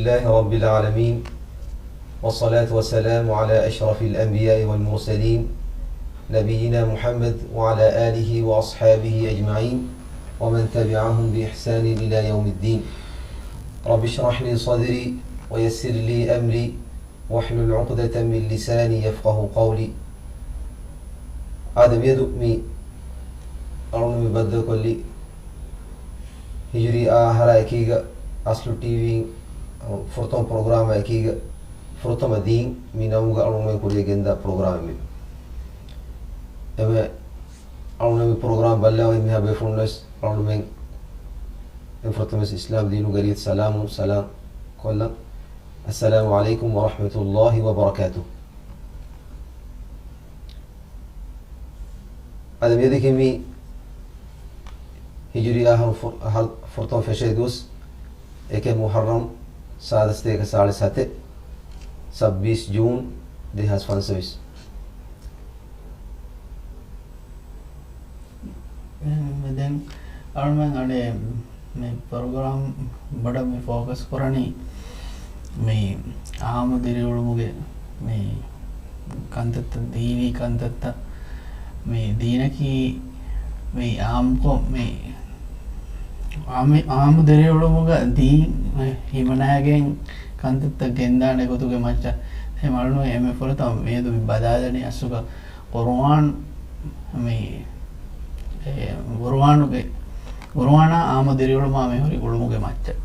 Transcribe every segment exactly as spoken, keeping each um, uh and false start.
لله رب العالمين، والصلاة والسلام على أشرف الأنبياء والمرسلين، نبينا محمد وعلى آله وأصحابه أجمعين، ومن تبعهم بإحسان إلى يوم الدين. رب اشرح لي صدري ويسر لي أمري واحلل عقدة من لساني يفقهوا قولي. އާދެ، މިއަދު މި އަޅުން މި ބައްދަލުކޮށްލީ ހިޖުރީ އާ އަހަރާ އެކީގަ އަސްލު ޓީވީ ފުރަތަމަ ޕްރޮގްރާމާ އެކީގަ ފުރަތަމަ ދީން މި ނަމުގަ އަޅުންމެން ކުރިޔަށް ގެންދާ ޕްރޮގްރާމެއް މި. އެމެ އަޅުން މި ޕްރޮގްރާމް ބައްލަވާ މިހާ ބޭފުޅުންވެސް އަޅުންމެން ފުރަތަމަވެސް އިސްލާމް ދީނުގެ ރިޔަތް ސަލާމު ސަލާމް ކޮށްލަން. އައްސަލާމު ޢަލައިކުމް ވަރަޙްމަތުﷲ ވަބަރަކާތުހު. އަދި މިއަދަކީ މި ހިޖުރީ އަހަރު ފު-، އަހަރު ފުރަތަމަ ފެށޭ ދުވަސް، އެކެއް މުޙައްރަމް، ސާދަ ސަތޭކަ ސާޅީސް ހަތެއް، ސައްބީސް ޖޫން ދެހާސް ފަންސަވީސް. އެ، ދެން އަޅުމެން އަނެއް މި ޕްރޮގްރާމް ބޮޑަށް މި ފޯކަސް ކުރަނީ މި އާއްމު ދިރިއުޅުމުގެ މި ކަންތައްތައް، ދީނީ ކަންތައްތައް. މި ދީނަކީ މި އާއްމުކޮށް، މި އާއްމު، އާއްމު ދިރިއުޅުމުގަ ދީން ހިމަނައިގެން ކަންތައްތައް ގެންދާނެ ގޮތުގެ މައްޗަށް. އެހެން އަޅުމެން އެންމެ ފުރަތަމަ މިއަދު މި ބަލާލަނީ އަސްލުގަ ޤުރުއާން، މި، އެ، ޤުރުއާނުގެ، ޤުރުއާނާ އާއްމު ދިރިއުޅުމާ މިހުރި ގުޅުމުގެ މައްޗަށް.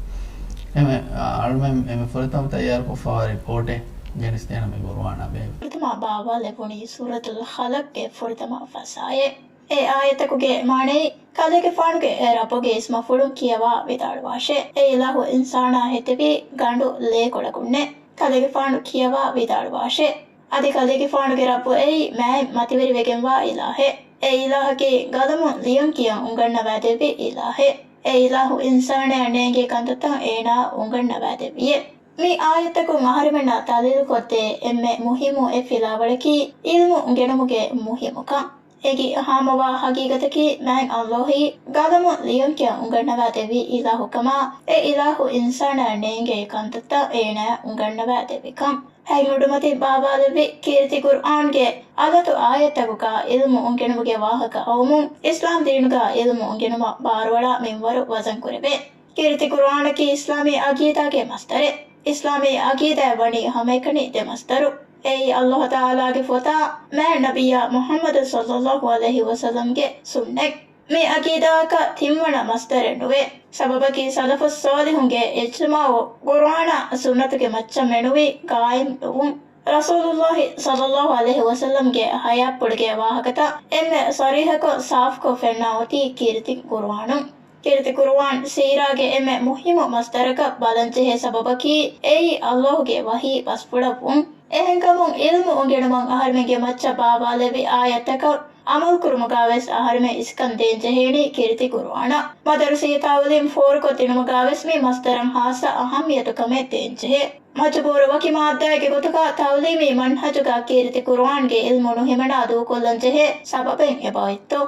އެމެ، އަ، އަޅުމެން އެންމެ ފުރަތަމަ ތައްޔާރުކޮށްފަވާ ރިޕޯޓެއް ގެނެސްދޭނަން މި ޤުރުއާނާ ބެހޭ. ފުރަތަމަ ބާވާލެވުނީ ސޫރަތުލް ޚަލަޤްގެ ފުރަތަމަ ފަސް އާޔަތް. އެ އާޔަތަކުގެ މާނައީ، ކަލޭގެފާނުގެ ރައްބުގެ އިސްމަފުޅު ކިޔަވާ ވިދާޅުވާށޭ. އެ އިލާހު އިންސާނާ ހެއްދެވީ ގަނޑު ލޭކޮޅަކުންނޭ. ކަލޭގެފާނު ކިޔަވާ ވިދާޅުވާށޭ. އަދި ކަލޭގެފާނުގެ ރައްބު އެއީ މާތް މަތިވެރިވެގެންވާ އިލާހެއް. އެ އިލާހަކީ ގަލަމުން ލިޔަން ކިޔަން އުނގަންނަވާދެއްވި އިލާހެއް. އެ އިލާހު އިންސާނާއަށް ނޭނގޭ ކަންތައްތައް އޭނާއަށް އުނގަންނަވާދެއްވިއޭ. މި އާޔަތްތަކުން އަހަރެމެންނަށް ދަލީލުކޮށްދޭ އެންމެ މުހިއްމު އެއް ފިލާވަޅަކީ، ޢިލްމު އުނގެނުމުގެ މުހިއްމުކަން. އޭގެ ހާމަވާ ހަގީގަތަކީ، މާތް ﷲ އީ ގަލަމުން ލިޔަންކިޔަން އުނގަންނަވާދެއްވި އިލާހުކަމާ، އެ އިލާހު އިންސާނާއަށް ނޭނގޭ ކަންތައްތައް އޭނާއަށް އުނގަންނަވާދެއްވިކަން. ހަތް މުޑުމަތިން ބާވާލެއްވި ކީރިތި ޤުރުއާންގެ އަލަތު އާޔަތްތަކުގަ ޢިލްމު އުނގެނުމުގެ ވާހަކަ އައުމުން، އިސްލާމް ދީނުގަ ޢިލްމު އުނގެނުމަށް ބާރުއަޅާ މިންވަރު ވަޒަންކުރެވޭ. ކީރިތި ޤުރުއާނަކީ އިސްލާމީ ޢަޤީދާގެ މަޞްދަރެއް. އިސްލާމީ ޢަޤީދާއަށް ވަނީ ހަމައެކަނި ދެ މަޞްދަރު. އެއީ، ﷲ ތަޢާލާގެ ފޮތާ، މާތް ނަބިއްޔާ މުޙައްމަދު ޞައްލައްލާހު ޢަލައިހި ވަސައްލަމްގެ ސުންނަތް. މި ޢަޤީދާއަކަށް ތިންވަނަ މަޞްދަރެއް ނުވޭ. ސަބަބަކީ، ސަލަފުއް ޞާލިޙުންގެ އިޖްމާޢު ޤުރުއާނާ ސުންނަތުގެ މައްޗަށް މެނުވީ ޤާއިމް ނުވުން. ރަސޫލުއްލާހި ޞައްލައްލާހު ޢަލައިހި ވަސައްލަމްގެ ޙަޔާތްޕުޅުގެ ވާހަކަތައް އެންމެ ޞަރީޙަކޮށް ސާފުކޮށް ފެންނަ އޮތީ ކީރިތި ޤުރުއާނުން. ކީރިތި ޤުރުއާން ސީރާގެ އެންމެ މުހިއްމު މަޞްދަރަކަށް ބަލަންޖެހޭ ސަބަބަކީ، އެއީ ﷲ ގެ ވަޙީ ބަސްފުޅަށްވުން. އެހެންކަމުން، ޢިލްމު އުނގެނުމަށް އަހަރުމެންގެ މައްޗަށް ބާވާލެއްވި އާޔަތްތަކަށް ޢަމަލުކުރުމުގަވެސް އަހަރުމެން އިސްކަން ދޭންޖެހޭނީ ކީރިތި ޤުރުއާނަށް. މަދަރުސީ ތަޢުލީމް ފޯރުކޮށްދިނުމުގަވެސް މި މަޞްދަރަށް ޚާއްޞަ އަހައްމިޔަތުކަމެއް ދޭންޖެހޭ. މަޖުބޫރު ވަކި މާއްދާއެއްގެ ގޮތުގަ ތަޢުލީމީ މަންހަޖުގަ ކީރިތި ޤުރުއާންގެ ޢިލްމު ނުހިމަނާ ދޫކޮށްލަންޖެހޭ ސަބަބެއް އެބައޮތްތޯ؟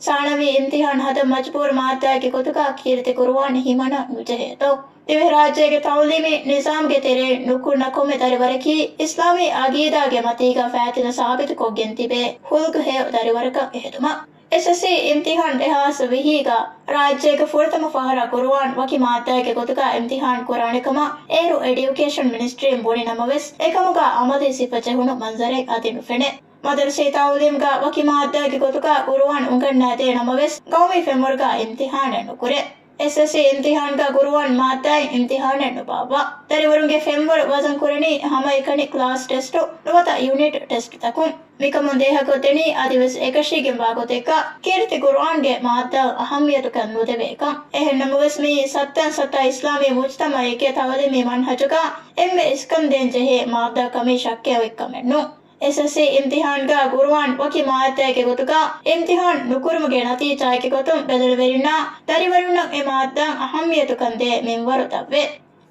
ސާނަވީ އިމްތިޙާން ހަދަން މަޖުބޫރު މާއްދާއެއްގެ ގޮތުގަ ކީރިތި ޤުރުއާން ހިމަނަން ނުޖެހޭތޯ؟ ދިވެހިރާއްޖޭގެ ތަޢުލީމީ ނިޒާމްގެ ތެރެއިން ނުކުންނަ ކޮންމެ ދަރިވަރަކީ އިސްލާމީ ޢަޤީދާގެ މަތީގަ ފާތިލު ސާބިތުކޮށްގެން ތިބޭ ހުލްގު ހެޔޮ ދަރިވަރަކަށް އެހެދުމަށް. އެސްއެސްސީ އިމްތިޙާން ދެހާސް ވިހީގަ ރާއްޖޭގެ ފުރަތަމަ ފަހަރަށް ޤުރުއާން ވަކި މާއްދާއެއްގެ ގޮތުގަ އިމްތިޙާން ކުރާނެ ކަމަށް އޭރު އެޑިއުކޭޝަން މިނިސްޓްރީން ބުނި ނަމަވެސް، އެކަމުގަ ޢަމަލީ ސިފަ ޖެހުނު މަންޒަރެއް އަދި ނުފެނޭ. މަދަރުސީ ތަޢުލީމްގަ ވަކި މާއްދާއެއްގެ ގޮތުގަ ޤުރުއާން އުނގަންނާދޭ ނަމަވެސް، ޤައުމީ ފެންވަރުގަ އިމްތިޙާނެއް ނުކުރޭ. އެސްއެސްސީ އިމްތިޙާންގަ ޤުރުއާން މާއްދާއިން އިމްތިޙާނެއް ނުބާއްވާ. ދަރިވަރުންގެ ފެންވަރު ވަޒަން ކުރަނީ ހަމައެކަނި ކްލާސް ޓެސްޓު ނުވަތަ ޔުނިޓް ޓެސްޓުތަކުން. މިކަމުން ދޭހަކޮށްދެނީ އަދިވެސް އެކަށީގެންވާ ގޮތެއްގަ ކީރިތި ޤުރުއާންގެ މާއްދާ އަހައްމިޔަތުކަން ނުދެވޭކަން. އެހެންނަމަވެސް، މިއީ ސައްތައިން ސައްތަ އިސްލާމީ މުޖްތަމަޢެއްގެ ތަޢުލީމީ މަންހަޖުގަ އެންމެ އިސްކަންދޭންޖެހޭ މާއްދާ ކަމީ ޝައްކެއް އޮތްކަމެއް ނޫން. އެސްއެސްސީ އިމްތިޙާންގަ ޤުރުއާން ވަކި މާއްދާއެއްގެ ގޮތުގަ އިމްތިޙާން ނުކުރުމުގެ ނަތީޖާއެއްގެ ގޮތުން ބެލެނިވެރިންނާ ދަރިވަރުންނަށް އެ މާއްދާއަށް އަހައްމިޔަތުކަން ދޭ މިންވަރު ދަށްވޭ.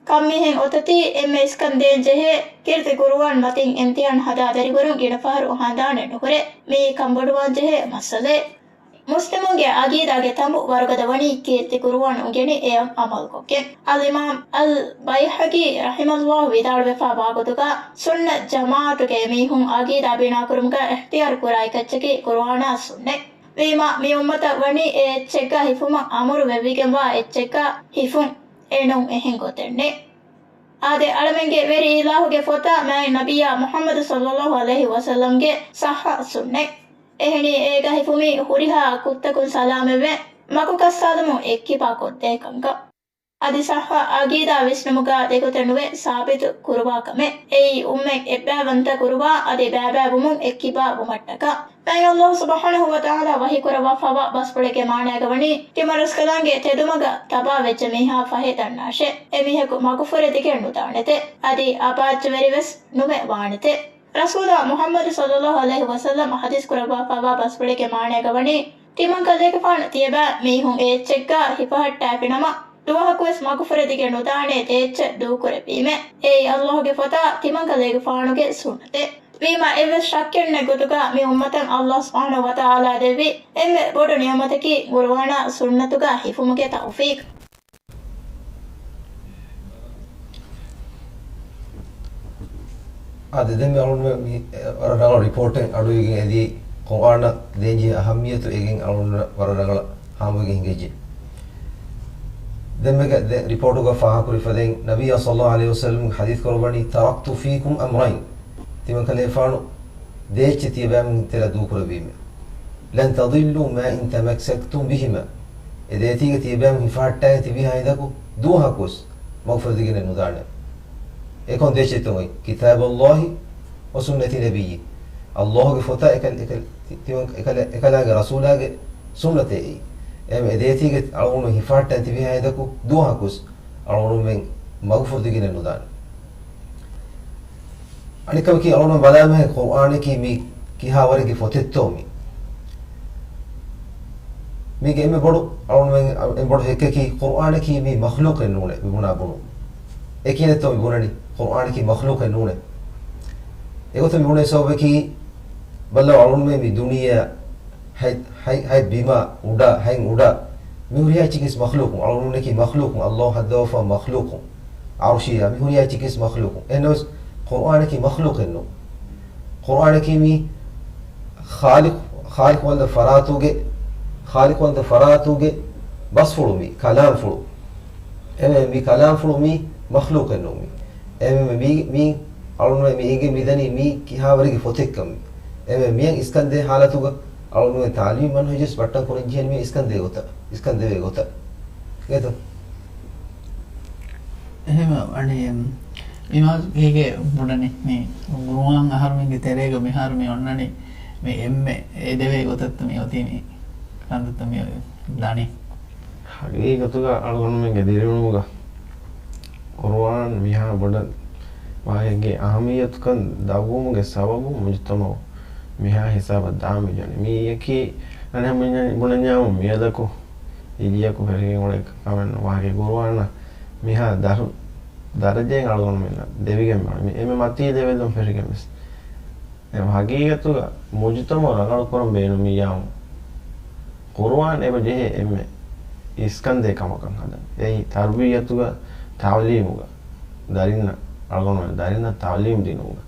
ކަންމިހެން އޮތަތީ، އެންމެ އިސްކަން ދޭން ޖެހޭ ކީރިތި ޤުރުއާން މަތިން އިމްތިޙާން ހަދާ ދަރިވަރުން ގިނަ ފަހަރު ހަނދާނެއް ނުހުރޭ. މިއީ ކަންބޮޑުވާން ޖެހޭ މައްސަލައެއް. މުސްލިމުންގެ އަގީދާގެ ތަނބު ވަރުގަދަ ވަނީ ކީރިތި ޤުރުއާން އުނގެނި އެއަށް ޢަމަލުކޮށްގެން. އަލްއިމާމް އަލް ބައިހަޤީ ރަޙިމަހުﷲ ވިދާޅުވެފާ ވާގޮތުގަ، ސުންނަތް ޖަމާޢަތުގެ މީހުން އަގީދާ ބިނާކުރުމުގަ އިޚްތިޔާރު ކުރާ އެކައްޗަކީ ޤުރުއާނާ ސުންނަތް. ވީމާ، މި އުއްމަތަށް ވަނީ އެ އެއްޗެއްގަ ހިފުމަށް އަމުރު ވެވިގެންވާ އެއްޗެއްގަ ހިފުން އެނޫން އެހެން ގޮތެއް ނެތް. އާދެ، އަޅަމެންގެ ވެރި އިލާހުގެ ފޮތާ މާތް ނަބިއްޔާ މުޙައްމަދު ޞައްލައްލާހު ޢަލައިހި ވަސައްލަމްގެ ޞައްޙަ ސުންނަތް. އެހެނީ، އޭގަ ހިފުމީ ހުރިހާ ކުށްތަކުން ސަލާމަތްވެ، މަގު ކައްސާލުމުން އެއްކިބާ ކޮށްދޭ ކަންކަން. އަދި ޞައްޙަ އަގީދާ ވިސްނުމުގަ ދެގޮތެއް ނުވެ ސާބިތު ކުރުވާ ކަމެއް. އެއީ އުއްމަތް އެއްބައިވަންތަ ކުރުވާ އަދި ބައިބައިވުމުން އެއްކިބާ ވުމަށްޓަކާ. މާތް ﷲ ސުބްޙާނަހޫ ވަތަޢާލާ ވަޙީ ކުރައްވާފައިވާ ބަސްފުޅެއްގެ މާނައިގަ ވަނީ، ތިމަން ރަސްކަލާނގެ ތެދުމަގަށް ތަބާވެއްޖެ މީހާ ފަހެ ދަންނާށޭ. އެމީހަކު މަގުފުރެދިގެން ނުދާނެތެ. އަދި އަބާއްޗުވެރިވެސް ނުމެ ވާނެތެ. ރަސޫލާ މުޙައްމަދު ޞައްލައްލާހު ޢަލައިހި ވަސައްލަމް ޙަދީޘް ކުރައްވާފައިވާ ބަސްފުޅެއްގެ މާނައިގަ ވަނީ، ތިމަން ކަލޭގެފާނު ތިޔަބައި މީހުން އެ އެއްޗެއްގަ ހިފަހައްޓާފިނަމަ، ދުވަހަކުވެސް މަގުފުރެދިގެން ނުދާނެ ދޭއްޗެއް ދޫކުރެއްވީމޭ. އެއީ ﷲ ގެ ފޮތާ ތިމަން ކަލޭގެފާނުގެ ސުންނަތެއް. ވީމާ، އެއްވެސް ޝައްކެއް ނެތް ގޮތުގަ މި އުއްމަތަށް ﷲ ސުބްޙާނަހޫ ވަތަޢާލާ ދެއްވި އެންމެ ބޮޑު ނިޢުމަތަކީ ޤުރުއާނާ ސުންނަތުގަ ހިފުމުގެ ތައުފީޤު. އާދެ، ދެން މި އަޅުގަނޑުމެން މި ވަރަށް ރަނގަޅު ރިޕޯޓެއް އަޑުއިވިގެން އެދިޔައީ ޤުރުއާނަށް ދޭންޖެހޭ އަހައްމިއްޔަތު އޭގެން އަޅުގަނޑު ވަރަށް ރަނގަޅަށް ހާމަވެގެން ހިނގައްޖެ. ދެންމެގަ ދެ ރިޕޯޓުގަ ފާހަގަކުރި ފަދައިން، ނަބިއްޔާ ޞައްލައްލާހު ޢަލައިހި ވަސައްލަމްގެ ޙަދީޘް ކުރައްވަނީ، "تركت فيكم أمرين." ތިމަން ކަލޭފާނު ދޭއްޗެއް ތިޔަބައިމީހުން ތެރެއަށް ދޫކުރެއްވީމެ. "لن تضلوا ما إن تمسكتم بهما." އެ ދޭތީގަ ތިޔަބައިމީހުން ހިފަހައްޓާގެން ތިބިހާ ހިނދަކު ދުވަހަކުވެސް މަގުފުރެދިގެނެއް ނުދާނެ. އެކޮން ދޭއްޗެއްތޯ އޮތް؟ "كتاب الله وسنة نبيه." ﷲ ގެ ފޮތާ އެކަ-، އެކަ-، ތި-، ތިމަން އެކަލަ-، އެކަލާގެ ރަސޫލާގެ ސުންނަތޭ އެއީ. އެހެން އެ ދޭތީގަ އަޅުގަނޑު ހިފަހައްޓާ ތިބިހާ ހިނދަކު ދުވަހަކުވެސް އަޅުގަނޑުމެން މަގުފުރެދިގެނެއް ނުދާނެ. އަނެއްކަމަކީ، އަޅުގަނޑު ބަލާމެހެ ޤުރްއާނަކީ މީ ކިހާވަރެއްގެ ފޮތެއްތޯ މީ. މީގެ އެންމެ ބޮޑު، އަޅުގަނޑުމެން އެންމެ ބޮޑު ހެއްކަކީ، ޤުރްއާނަކީ މީ މަޚްލޫޤެއް ނޫނޭ މި ބުނާ ބުނުން. އެކީ ނެތޯ މި ބުނަނީ، ޤުރްއާނަކީ މަޚްލޫޤެއް ނޫނޭ. އެގޮތަށް މި ބުނޭ ސަބަބަކީ، ބައްލަވާ އަޅުގަނޑުމެން މި ދުނިޔެއަށް ހަތް، ހަތް، ހަތް ބިމާ އުޑާ، ހަތް އުޑާ، މި ހުރިހާ އެއްޗަކީސް މަޚްލޫޤު. އަޅުގަނޑުމެންނަކީ މަޚްލޫޤު. ﷲ ހައްދަވާފަ މަޚްލޫޤު. ޢަރުޝިއްޔާ، މި ހުރިހާ އެއްޗަކީސް މަޚްލޫޤު. އެހެންނަމަވެސް، ޤުރްއާނަކީ މަޚްލޫޤެއް ނޫން. ޤުރްއާނަކީ މީ ޚާލިޤު، ޚާލިޤު ވަންދަ ފަރާތުގެ، ޚާލިޤު ވަންދަ ފަރާތުގެ ބަސްފުޅު މީ، ކަލާމްފުޅު. އެމެ މި ކަލާމްފުޅު މީ މަޚްލޫޤެއް ނޫން މީ. އެމެ މީ، މީ އަޅުގަނޑުމެން މީގެ މިދަނީ މީ ކިހާވަރެއްގެ ފޮތެއްކަން މީ. އެމެ މިޔަށް އިސްކަންދޭ ހާލަތުގަ އަޅުގަނޑުމެން ތާލީމީ މަންހަޖުވެސް ބައްޓަން ކުރަން ޖެހޭނީ މި އިސްކަންދޭ ގޮތަށް، އިސްކަންދެވޭ ގޮތަށް. އެތަ؟ އެހެމަ އަނެ، އެމް، އިމާމް ކީގެ ބުނަނީ މި ޤުރުއާން އަހަރުމެންގެ ތެރޭގަ މިހާރު މި އޮންނަނީ މި އެންމެ އެދެވޭ ގޮތަށްތަ މި އޮތީ މި ކަންތައްތައް މި ދަނީ. ހަގީގަތުގަ އަޅުގަނޑުމެންގެ ދިރިއުޅުމުގަ ޤުރުއާން މިހާ ބޮޑަށް ވާހެއްގެ އަހަމިއްޔަތުކަން ދަށްވުމުގެ ސަބަބު މުޖުތަމަޢު މިހާ ހިސާބަށް ދާން މި ޖެހެނީ. މީ އެކީ އަނެއްހެން ބުނަންޏާމު މިއަދަކު އިލީއަކު ފެށިގެން އުޅޭ ކަމެއް ނޫން. ވާހަކަ ޤުރުއާނަށް މިހާ ދަރު-، ދަރަޖައެއް އަޅުގަނޑުމެންނަށް ދެވިގެން މި އެންމެ މަތީ ލެވެލުން ފެށިގެން ވެސް. އެ ހަގީގަތުގަ މުޖުތަމަޢު ރަނގަޅު ކުރަން ބޭނުމިއްޔާމު، ޤުރުއާން އެބަ ޖެހޭ އެންމެ އިސްކަންދޭ ކަމަކަށް ހަދަން. އެއީ ތަރުބިއްޔަތުގަ، ތަޢުލީމުގަ، ދަރިންނަށް، އަޅުގަނޑުމެން ދަރިންނަށް ތަޢުލީމް ދިނުމުގަ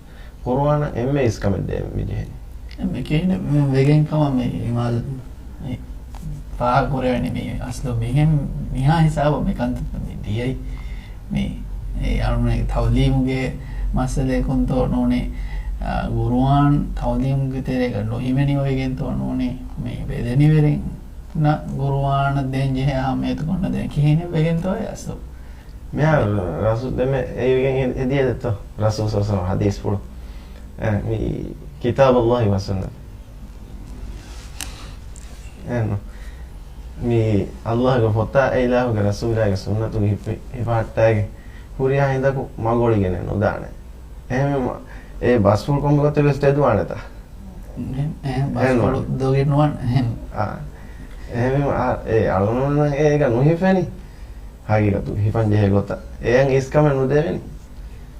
ޤުރުއާނަށް އެންމެ އިސްކަމެއް ދޭން މި ޖެހެނީ. އެންމެ ކިހިނެއް މި ވެގެން ކަމަށް މި އިމާ-، މި ފާހަގަކުރެވެނީ މި އަސްލު މިހެން މިހާ ހިސާބަށް މި ކަންތައްތައް މި ދިޔައީ. މި އެ އަޅުގަނޑުމެންގެ ތަޢުލީމުގެ މައްސަލައަކުންތޯ ނޫނީ، އާ، ޤުރުއާން ތަޢުލީމުގެ ތެރޭގަ ނުހިމެނި އޮވެގެންތޯ ނޫނީ، މި ބެލެނިވެރިންނަށް ޤުރުއާނަށް ދޭން ޖެހޭ އަހައްމިއްޔަތު ކޮންނަ ދޭން ކިހިނެއް ވެގެންތޯ އެ އަސްލު. މިހާރު ރަސޫލް ދެމެ އެއިވެގެން ހެ-، ހެދިޔަ ދެއްތޯ؟ ރަސޫލް ޞައްލައްލާހު ޢަލައިހި ވަސައްލަމް ޙަދީޘްފުޅު. އެ، މި ކިތާބުﷲ ވައްސުންނަތު. އެން، މި ﷲ ގެ ފޮތާ އެ އިލާހުގެ ރަސޫލާގެ ސުންނަތުގެ ހިފި-، ހިފަހައްޓާގެ ހުރިހާ ހިނދަކު މަގު އޮޅިގެނެއް ނުދާނެ. އެހެންވީމަ، އެ ބަސްފުޅު ކޮންމެ ގޮތެއް ވެސް ތެދުވާނެތާ؟ އެހެން، އެހެން އެހެން ބަސްފުޅު ނޫން. ދޮގެއް ނުވާނެ. އެހެން. އާ. އެހެންވީމަ، އާ، އެ އަޅުގަނޑުމެންނަށް އޭގަ ނުހިފެނި. ހަގީގަތު ހިފަން ޖެހޭ ގޮތަށް އެޔަށް އިސްކަމެއް ނުދެވެނީ.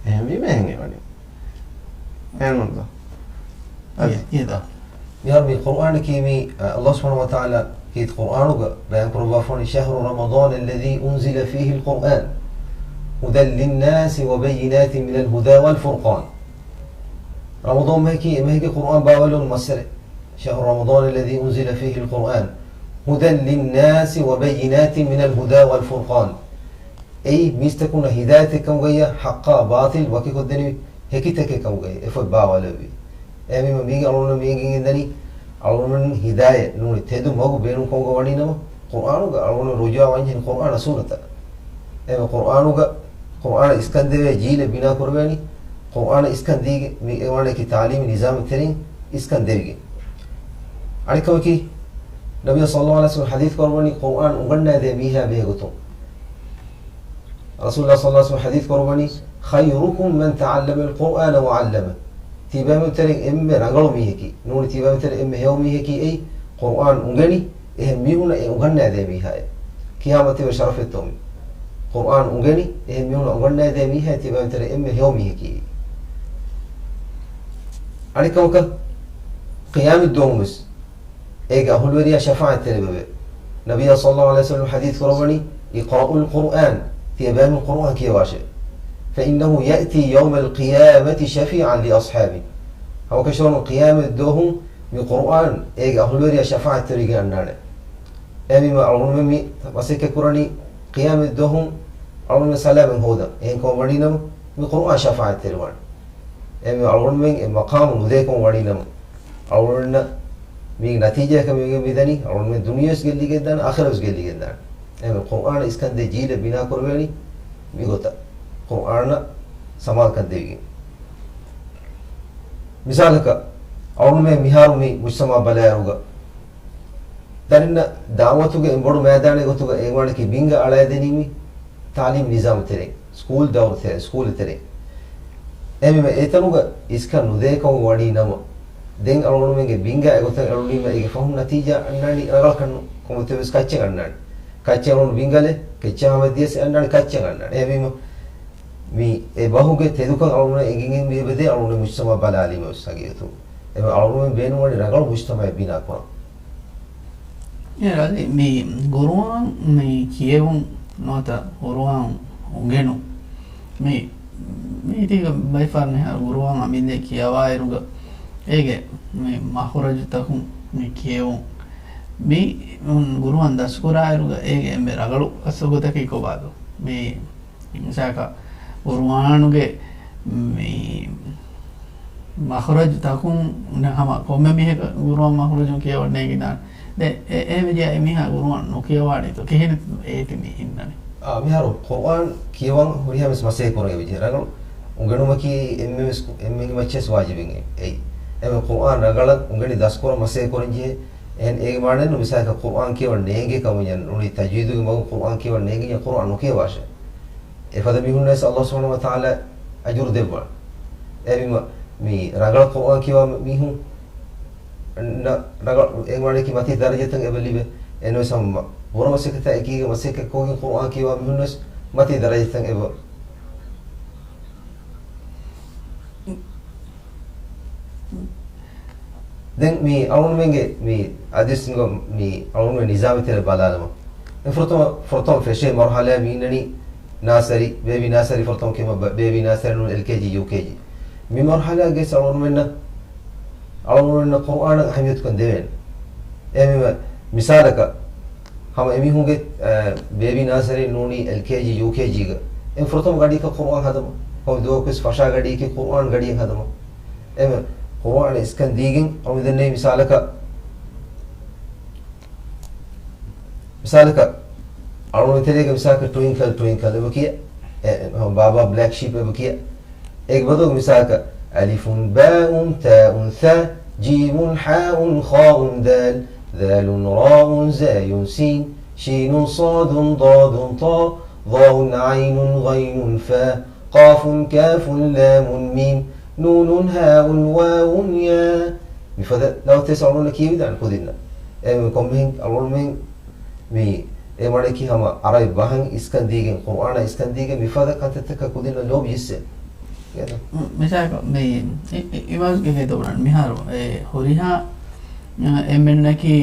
އެހެންވީމަ އެހެން އެވަނީ. އެހެންނޫންތޯ؟ އަދި އި-، އިދާ. މިހާރު މި ޤުރުއާނަކީ މި، އަ، ﷲ ސުބްޙާނަހޫ ވަތަޢާލާ ކީރިތި ޤުރްއާނުގަ ބަޔާންކުރައްވާފަވަނީ، شهر رمضان الذي أنزل فيه القرآن هدى للناس وبينات من الهدى والفرقان. ރަމަޟާން މަހަކީ އެމަހެއްގެ ޤުރްއާން ބާވާލެވުނު މައްސަރެއް. شهر رمضان الذي أنزل فيه القرآن هدى للناس وبينات من الهدى والفرقان. އެއީ މީސްތަކުންނަށް ހިދާޔަތެއް ކަމުގައްޔާ، ޙައްޤާ ބާޠިލް ވަކިކޮށްދެނިވި ހެކިތަކެއް ކަމުގައި އެފޮތް ބާވާލެއްވި. އެހެންވީމަ މީގެ އަޅުގަނޑު މީގެން އެންދަނީ، އަޅުގަނޑު ހިދާޔަތް ނޫނީ ތެދު މަގު ބޭނުން ކަމުގަ ވަނީ ނަމަ، ޤުރްއާނުގަ އަޅުގަނޑު ރުޖޫޢަ ވަންޏެހެން ޤުރްއާނާ ސުންނަތަށް. އެހެންވެ ޤުރްއާނުގަ، ޤުރްއާނަށް އިސްކަން ދެވޭ ޖީލެއް ބިނާ ކުރެވޭނީ، ޤުރްއާނަށް އިސްކަން ދީގެން މި އެވާނެކި ތާލީމީ ނިޒާމެއް ތެރެއިން އިސްކަން ދެވިގެން. އަނެއްކަމަކީ، ނަބިއްޔާ ޞައްލައްލާހު ޢަލައިހި ވަސައްލަމަ ޙަދީޘް ކުރައްވަނީ ޤުރްއާން އުނގަންނާދޭ މީހާ ބެހޭ ގޮތުން. ރަސޫލުﷲ ޞައްލައްލާހު ޢަލައިހި ވަސައްލަމަ ޙަދީޘް ކުރައްވަނީ، خيركم من تعلم القرآن وعلمه. ތިބޭފުޅުން ތެރެއިން އެންމެ ރަނގަޅު މީހަކީ، ނޫނީ ތިބޭފުޅުން ތެރެއިން އެންމެ ހެޔޮ މީހަކީ އެއީ، ޤުރްއާން އުނގެނި، އެހެން މީހުންނަށް އެ އުނގަންނާދޭ މީހާއޭ. ޤިޔާމަތް ދުވަހު ޝަރަފެއްތޯ މީ. ޤުރްއާން އުނގެނި، އެހެން މީހުންނަށް އުނގަންނާދޭ މީހާއޭ ތިބޭފުޅުން ތެރެއިން އެންމެ ހެޔޮ މީހަކީ. އަނެއްކަމަކަށް، ޤިޔާމަތް ދުވަހުން ވެސް އޭގެ އަހުލުވެރިޔާ ޝަފާޢަތް ތެރިވެވޭ. ނަބިއްޔާ ޞައްލައްލާހު ޢަލައިހި ވަސައްލަމަ ޙަދީޘް ކުރައްވަނީ، اقرأوا القرآن، ތިޔަބައިމީހުން ޤުރުއާން ކިޔަވާށޭ. فإنه يأتي يوم القيامة شفيعا لأصحابه. ހަމަކަށަވަރުން ޤިޔާމަތް ދުވަހު މި ޤުރުއާން އޭގެ އަހުލުވެރިޔާ ޝަފާޢަތް ތެރިވެގެން އަންނާނެ. އެހެންވީމަ އަޅުގަނޑުމެން މި މަސައްކަތް ކުރަނީ ޤިޔާމަތް ދުވަހު އަޅުގަނޑުމެން ސަލާމަތް ހޯދަން. އެހެން ކަމަށް ވަނީ ނަމަ މި ޤުރުއާން ޝަފާޢަތް ތެރިވާނެ. އެހެންވީމަ އަޅުގަނޑުމެން އެ މަޤާމު ނުދޭ ކަމަށް ވަނީ ނަމަ، އަޅުގަނޑުމެންނަށް މީގެ ނަތީޖާއަކަށް މިވެގެން މިދަނީ، އަޅުގަނޑުމެން ދުނިޔެވެސް ގެއްލިގެންދާނެ، އާޚިރަތްވެސް ގެއްލިގެންދާނެ. އެހެންވެ، ޤުރްއާނަށް އިސްކަންދޭ ޖީލެއް ބިނާކުރެވޭނީ މިގޮތަށް، ޤުރްއާނަށް ސަމާލުކަން ދެވިގެން. މިސާލަކަށް، އަޅުގަނޑުމެން މިހާރު މި މުޖްތަމަޢަށް ބަލާއިރުގަ، ދަރިންނަށް ދަޢުވަތުގެ އެން ބޮޑު މައިދާނެއް ގޮތުގަ އެނގުމާނެކީ ބިންގަ އަޅައިދެނީ މި ތާލީމް ނިޒާމު ތެރެއިން، ސްކޫލް ދައުރު ތެރެއިން، ސްކޫލް ތެރެއިން. އެހެންވީމަ އެތަނުގަ އިސްކަން ނުދޭ ކަމުގަ ވަނީ ނަމަ، ދެން އަޅުގަނޑުމެންގެ ބިންގާ އެގޮތަށް އެޅުނީމަ އޭގެ ފަހުން ނަތީޖާ އަންނާނީ ރަނގަޅަކަށް ނޫން. ކޮންމެތެރެއަށް ވެސް ކައްޗެއް އަންނާނީ. ކައްޗެއް އަޅުގަނޑު ބިންގަލެއް، ކެއްޗެއް ހަމަ ދިޔަސް އަންނާނީ ކައްޗެއް އަންނާނީ. އެހެންވީމަ މި އެ ބަހުގެ ތެދުކަން އަޅުގަނޑަށް އެނގިގެން މި އެބަދޭ އަޅުގަނޑު މުޖްތަމަޢަށް ބަލާލީމަ ވެސް ހަގީގަތުން. އެ އަޅުގަނޑުމެން ބޭނުންވަނީ ރަނގަޅު މުޖްތަމަޢެއް ބިނާކުރަން. އޭރު އަދި މި ޤުރުއާން މި ކިޔެވުން ނުވަތަ ޤުރުއާން އުނގެނުން. މި، މީތީގަ ބައިފަހަރު މިހާރު ޤުރުއާން އަމިއްލައަށް ކިޔަވާއިރުގަ އޭގެ މި މަޚްރަޖުތަކުން މި ކިޔެވުން. މި ޤުރުއާން ދަސްކުރާއިރުގަ އޭގެ އެންމެ ރަނގަޅު އަސްލު ގޮތަކީ ކޮބާތޯ؟ މި މިސާލަކަށް ޤުރުއާނުގެ މި މަޚްރަޖު ތަކުން ހަމަ ކޮންމެ މީހަކަށް ޤުރުއާން މަޚްރަޖުން ކިޔަވަން ނޭނގިދާނެ. ދެ، އެ، އެހެންވެއްޖެއްޔާ އެމީހާ ޤުރުއާން ނުކިޔަވާނީތޯ؟ ކިހިނެއް އޭތި މި އިންނަނީ؟ އާ، މިހާރު ޤުރުއާން ކިޔަވަން ހުރިހާ ވެސް މަސައްކަތް ކުރަން އެބަޖެހޭ. ރަނގަޅު އުނގެނުމަކީ އެންމެ ވެސް، އެންމެންގެ މައްޗަށް ވެސް ވާޖިބެއް އެއީ. އެންމެ ޤުރުއާން ރަނގަޅަށް އުނގެނި ދަސްކުރަން މަސައްކަތް ކުރަން ޖެހޭ. އެހެން އޭގެ މާނައެއްނު މިސާލަކަށް ޤުރުއާން ކިޔަވަން ނޭނގޭ ކަމުން ނޫނީ ތަޖްވީދުގެ މަގުން ޤުރުއާން ކިޔަވަން ނޭނގިއްޔާ ޤުރުއާން ނުކިޔަވާށޭ. އެފަދަ މީހުންނަށް ވެސް ﷲ ސުބްޙާނަހޫ ވަތަޢާލާ އަޖުރު ދެއްވާނެ. އެހެންވީމަ މި ރަނގަޅަށް ޤުރުއާން ކިޔަވާ މީހުން ނަ-، ރަނގަޅު އެނގުމާނެކީ މަތީ ދަރަޖަތައް އެބަ ލިބޭ. އެހެންވެސް ހަމަ ބުރަ މަސައްކަތާ އެކީގަ މަސައްކަތް ކޮށްގެން ޤުރުއާން ކިޔަވާ މީހުން ވެސް މަތީ ދަރަޖަތައް އެބަ ދެން މި އަޅުގަނޑުމެންގެ މި އަދިސް މި އަޅުގަނޑުމެން ނިޒާމެއް ތެރޭ ބަލާލަމާ. މި ފުރަތަމަ، ފުރަތަމަ ފެށޭ މަރުޙަލާ މި އިންނަނީ ނާސަރީ، ބޭބީ ނާސަރީ ފުރަތަމަ ކިޔަމަ ބޭ-، ބޭބީ ނާސަރީ ނޫން އެލްކޭޖީ، ޔޫކޭޖީ. މި މަރުޙަލާގެ އަޅުގަނޑުމެންނަށް، އަޅުގަނޑުމެންނަށް ޤުރުއާނަށް އަހައްމިޔަތުކަން ދެވޭނެ. އެހެންވީމަ މިސާލަކަށް، ހަމަ އެމީހުންގެ، އަ، ބޭބީ ނާސަރީ ނޫނީ އެލްކޭޖީ، ޔޫކޭޖީގަ. އެ ފުރަތަމަ ގަޑިއަކަށް ޤުރުއާން ހަދަމު. ކޮންމެ ދުވަހަކުވެސް ފަށާ ގަޑިއަކީ ޤުރުއާން ގަޑިއެއް ހަދަމު. އެމެ ޤުރުއާން އިސްކަން ދީގެން އަޅުގަނޑު ދެންނެވި މިސާލަކަށް، މިސާލަކަށް އަޅުގަނޑު ތެރޭގެ މިސާލަކަށް ޓުއިންކަލް، ޓުއިންކަލް އެބަ ކިޔަ، އެ، އެ، ބާބާ ބްލެކް ޝީޕް އެބަ ކިޔަ. އޭގެ ބަދަލު މިސާލަކަށް، އަލިފުން ބާއުން ތާއުން ޘާ، ޖީމުން ޙާއުން ޚާއުން ދާލް، ޛާލުން ރާއުން ޒާޔުން ސީން، ޝީނުން ޞާދުން ޟާދުން ޠާ، ޡާއުން ޢައިނުން ޣައިނުން ފާ، ޤާފުން ކާފުން ލާމުން މީމް، ނޫނުން ހާއުން ވާވުން ޔާ. މިފަދަ ލަފްޒުތައް އަޅުގަނޑަށް ކިޔެވިދާނެ ކުދިންނަށް. އެ ކޮންމެހެން އަޅުގަނޑުމެން މި އެ މާނައަކީ ހަމަ ޢަރަބި ބަހަށް އިސްކަން ދީގެން، ޤުރުއާނަށް އިސްކަން ދީގެން މިފަދަ ކަންތައްތަކަށް ކުދިންނަށް ލޯބި ޖެއްސޭ. މި-، މިސާލަކަށް މި އި-، އި-، އިމާމުގެ ހެދުވަރަން މިހާރު އެ ހުރިހާ އެންމެންނަކީ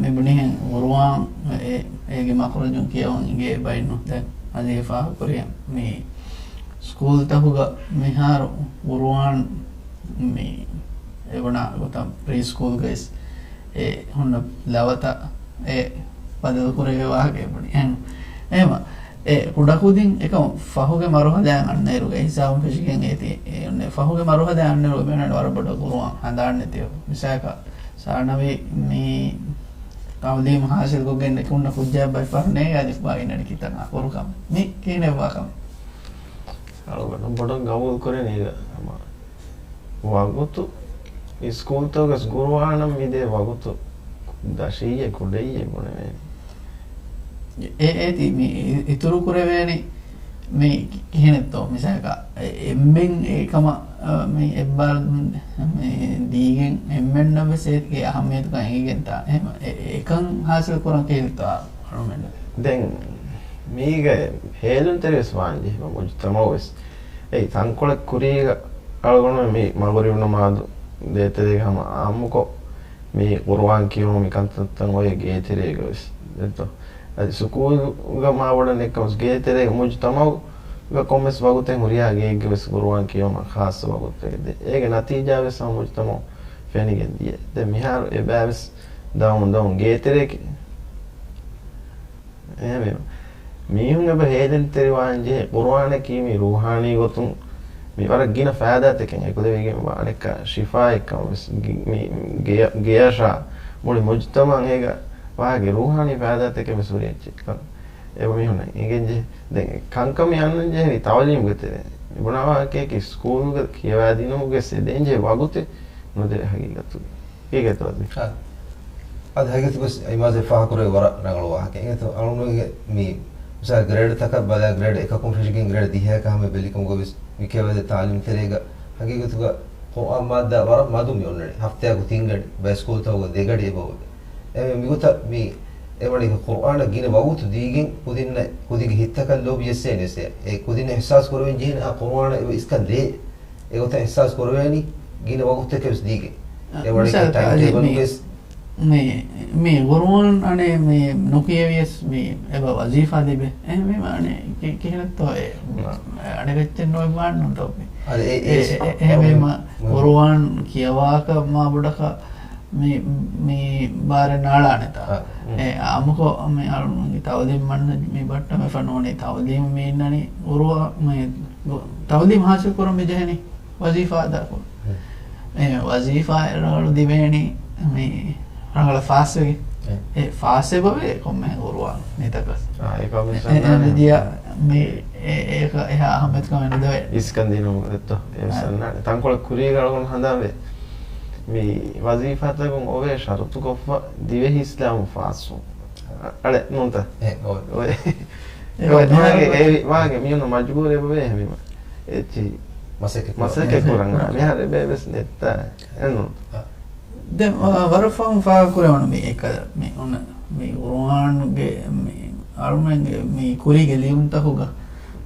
މި ބުނިހެން ޤުރުއާން އޭގެ މަޚްރަޖުން ކިޔަވަން އިނގޭ ބައެއްނު. ދެން އަދި ފާހަގަކުރިޔަ މި ސްކޫލްތަކުގަ މިހާރު ޤުރުއާން މި އެބުނާ ގޮތަށް ޕްރީ ސްކޫލްގައިސް އެ ހުންނަ ލަވަތައް އެ ބަދަލުކުރެވޭ ވާހަކަ އެބުނި. އެހެން އެހެމަ އެ ކުޑަކުދިން އެކަމަ ފަހުގެ މަރުހަލާއަށް އަންނައިރުގަ ހިސާބުން ފެށިގެން އޭތި އެ އޮންނެ ފަހުގެ މަރުހަލާއަށް އަންނައިރު އެމީހުން ވަރަށް ބޮޑަށް ޤުރުއާން ހަނދާން ނެތިއެވެ. މިސާލަކަށް ސާނަވީ މި ތަޢުލީމު ހާސިލްކޮށްގެން އެކުންނަ ކުއްޖާ ބައި ފަހު ނޭ އަލިފް ބާ ގިނަ ކިތަން އަކުރުކަމެއް. މި ކިހިނެއްވާކަމެއް. އަޅުގަނޑު ބޮޑަށް ގަބޫލު ކުރޭނީ އޭގަ ހަމަ ވަގުތު ސްކޫލްތަކުގަސް ޤުރުއާނަށް މިދޭ ވަގުތު ދަށިއްޔެ ކުޑައްޔެ ބުނެވޭނެ. އެ، އޭތި މި އި-، އިތުރު ކުރެވޭނެ މި ކި-، ކިހިނެއްތޯ؟ މިސާލަކަށް އެ-، އެންމެން އެކަމަށް، އަ، މި އެއްބާރު މި ދީގެން އެންމެންނަށް ވެސް އޭތިގެ އަހައްމިޔަތުކަން އެނގިގެންތާ އެހެމަ އެ-، އެކަން ހާސިލް ކުރަން ކީއްތޯ އަޅުމެން؟ ދެން މީގަ ހޭލުންތެރިވެސް ވާންޖެހޭ މުޖުތަމަޢުވެސް. އެއީ ތަންކޮޅެއް ކުރީގަ އަޅުގަނޑު މި މަޣުރިބު ނަމާދު ދޭތެރޭގަ ހަމަ އާއްމުކޮށް މި ޤުރުއާން ކިޔުމު މި ކަންތައްތައް އޮވޭ ގޭތެރޭގަވެސް. ދެއްތޯ؟ އަދި ސުކޫލުގަ މާބޮޑަށް ނެތްކަމަސް ގޭތެރޭގަ މުޖުތަމަޢުގަ ކޮންމެސް ވަގުތެއް ހުރިހާ ގެއެއްގަވެސް ޤުރުއާން ކިޔުމަށް ޚާއްޞަ ވަގުތެއް ދޭ. އޭގެ ނަތީޖާވެސް ހަމަ މުޖުތަމަޢު ފެނިގެން ދިޔަ. ދެން މިހާރު އެބައިވެސް ދައުން ދައުން ގޭތެރޭގެ އެހެންވީމަ، މީހުން އެބަ ހޭލެންތެރިވާން ޖެހޭ ޤުރުއާނަކީ މި ރޫޙާނީ ގޮތުން މި ވަރަށް ގިނަ ފައިދާތަކެއް އެކުލެވިގެންވާ އަނެއްކާ ޝިފާއެއްކަމަށް ވެސް ގި-، މި ގެޔަށާ މުޅި މުޖުތަމަޢަށް އޭގަ ވާހަކަ ރޫޙާނީ ފައިދާތަކެއް ވެސް ހުރި އެއްޗެއްކަން އެބަ މީހުންނަށް އެނގެން ޖެހޭ. ދެން ކަންކަމެއް އަންނަން ޖެހެނީ ތަޢުލީމުގެ ތެރޭ. ބުނާ ވާހަކަޔަކީ ސްކޫލުގަ ކިޔަވާދިނުމުގެ ސެދޭން ޖެހޭ ވަގުތެއް ނުދެވޭ ހަގީގަތުގަ. ކީކޭތޯ އަދި؟ އާ. އަދި ހަގީގަތުގަސް އިމާޒެ ފާހަގަކުރެވޭ ވަރަށް ރަނގަޅު ވާހަކަ. އެނގޭތޯ އަޅުގަނޑުގެ މި މިސާލް ގްރޭޑްތަކަށް ބަލާ ގްރޭޑް އެކަކުން ފެށިގެން ގްރޭޑް ދިހައަކަށް ހަމަ ބެލިކަމުގަ ވެސް މި ކިޔަވާދޭ ތާލީމް ތެރޭގަ ހަގީގަތުގަ ޤުރުއާން މާއްދާ ވަރަށް މަދު މި އޮންނަނީ. ހަފްތާއަކު ތިން ގަޑި، ބައެއް ސްކޫލްތަކުގަ ދެ ގަޑި އެބަ އޮވޭ. އެ މިގޮތަށް މި އެވަނީ ޤުރުއާނަށް ގިނަ ވަގުތު ދީގެން ކުދިންނަށް ކުދިގެ ހިތްތަކަށް ލޯބި ޖެއްސޭނެ ވެސް. އެ ކުދިންނަށް އިޙްސާސް ކުރެވެން ޖެހޭނެ އާ ޤުރުއާނަށް އެބަ އިސްކަން ދޭ. އެގޮތަށް އިޙްސާސް ކުރެވޭނީ ގިނަ ވަގުތެއް ވެސް ދީގެން. އެ، އެވަނީ މިސާލަކަށް ޓައިމް އަދި މި، ޓޭބަލުގެ ވެސް. މި، މި ޤުރުއާން އަނެއް މި ނުކިޔެވިޔަސް މި އެބަ ވަޒީފާ ލިބޭ. އެ، މި އަނެއް ކި-، ކިހިނެއްތޯ އެ، މަ-، އަނެކައްޗެއް ނޯ ވާން ނުތޯ މި. އަދި އެ، އެ، އެ، އެ، އެ، މި މަ-، މު-، ޤުރުއާން ކިޔަވާކަށް މާ ބޮޑަކަށް މި، މި ބާރެއް ނާޅާނެތާ. އާ، އެ، އާއްމުކޮށް މި އަޅުގަނޑުގެ ތަޢުލީމް މަންހަޖް މި ބައްޓަމެފަ ނޫނީ ތަޢުލީމް މި އިންނަނީ ޤުރުއާ-، މި ތަޢުލީމް ހާސިލް ކުރަން މި ޖެހެނީ ވަޒީފާ އަދާކުރަން. އެ، ވަޒީފާ ރަނގަޅު ދިވޭނީ މި ރަނގަޅަށް ފާސްވެގެން. އެ. އެ ފާސް އެބަވޭ ކޮންމެހެން ޤުރުއާން މިތަކަށް. އާ، އެކަމަށް އެ، އެ، ސަންނާނެ. އެ، ދިޔަ މި އެ، އޭކަ އެހާ އަހައްމިޔަތުކަމެއް ނުދެވޭ. އިސްކަން ދިނުމުގެ ދެއްތޯ؟ އެ އާ. ސަންނާނެ. ތަންކޮޅެއް ކުރީގަ އަޅުގަނޑު ހަނދާންވޭ. މި ވަޒީފާތަކުން އޮވޭ ޝަރުތުކޮށްފަ ދިވެހި އިސްލާމު ފާސްވުން. އަ-، އަޅެ ނޫންތަ؟ އެ، އޮވޭ. އޮވޭ. އެ، އޮވޭ. އޮވޭ. މާގެ، އެ، މާގެ މިއޮންނަ މަޖުބޫރު އެބަވޭ ހެމީމަ. އެއްޗި މަސައްކަތް ކުރަން. މަސައްކަތް ކުރަން. މިހާރު އެބަ އެބަސް ނެއްތާ. އެންނު. އަ. ދެން، އަ، ވަރަށް ފަހުން ފާހަގަކުރެވުނު މި އެކަ-، މި އޮންނަ، މި ޤުރުއާންގެ، މި އަޅުމެންގެ މި ކުރީގެ ލިޔުންތަކުގަ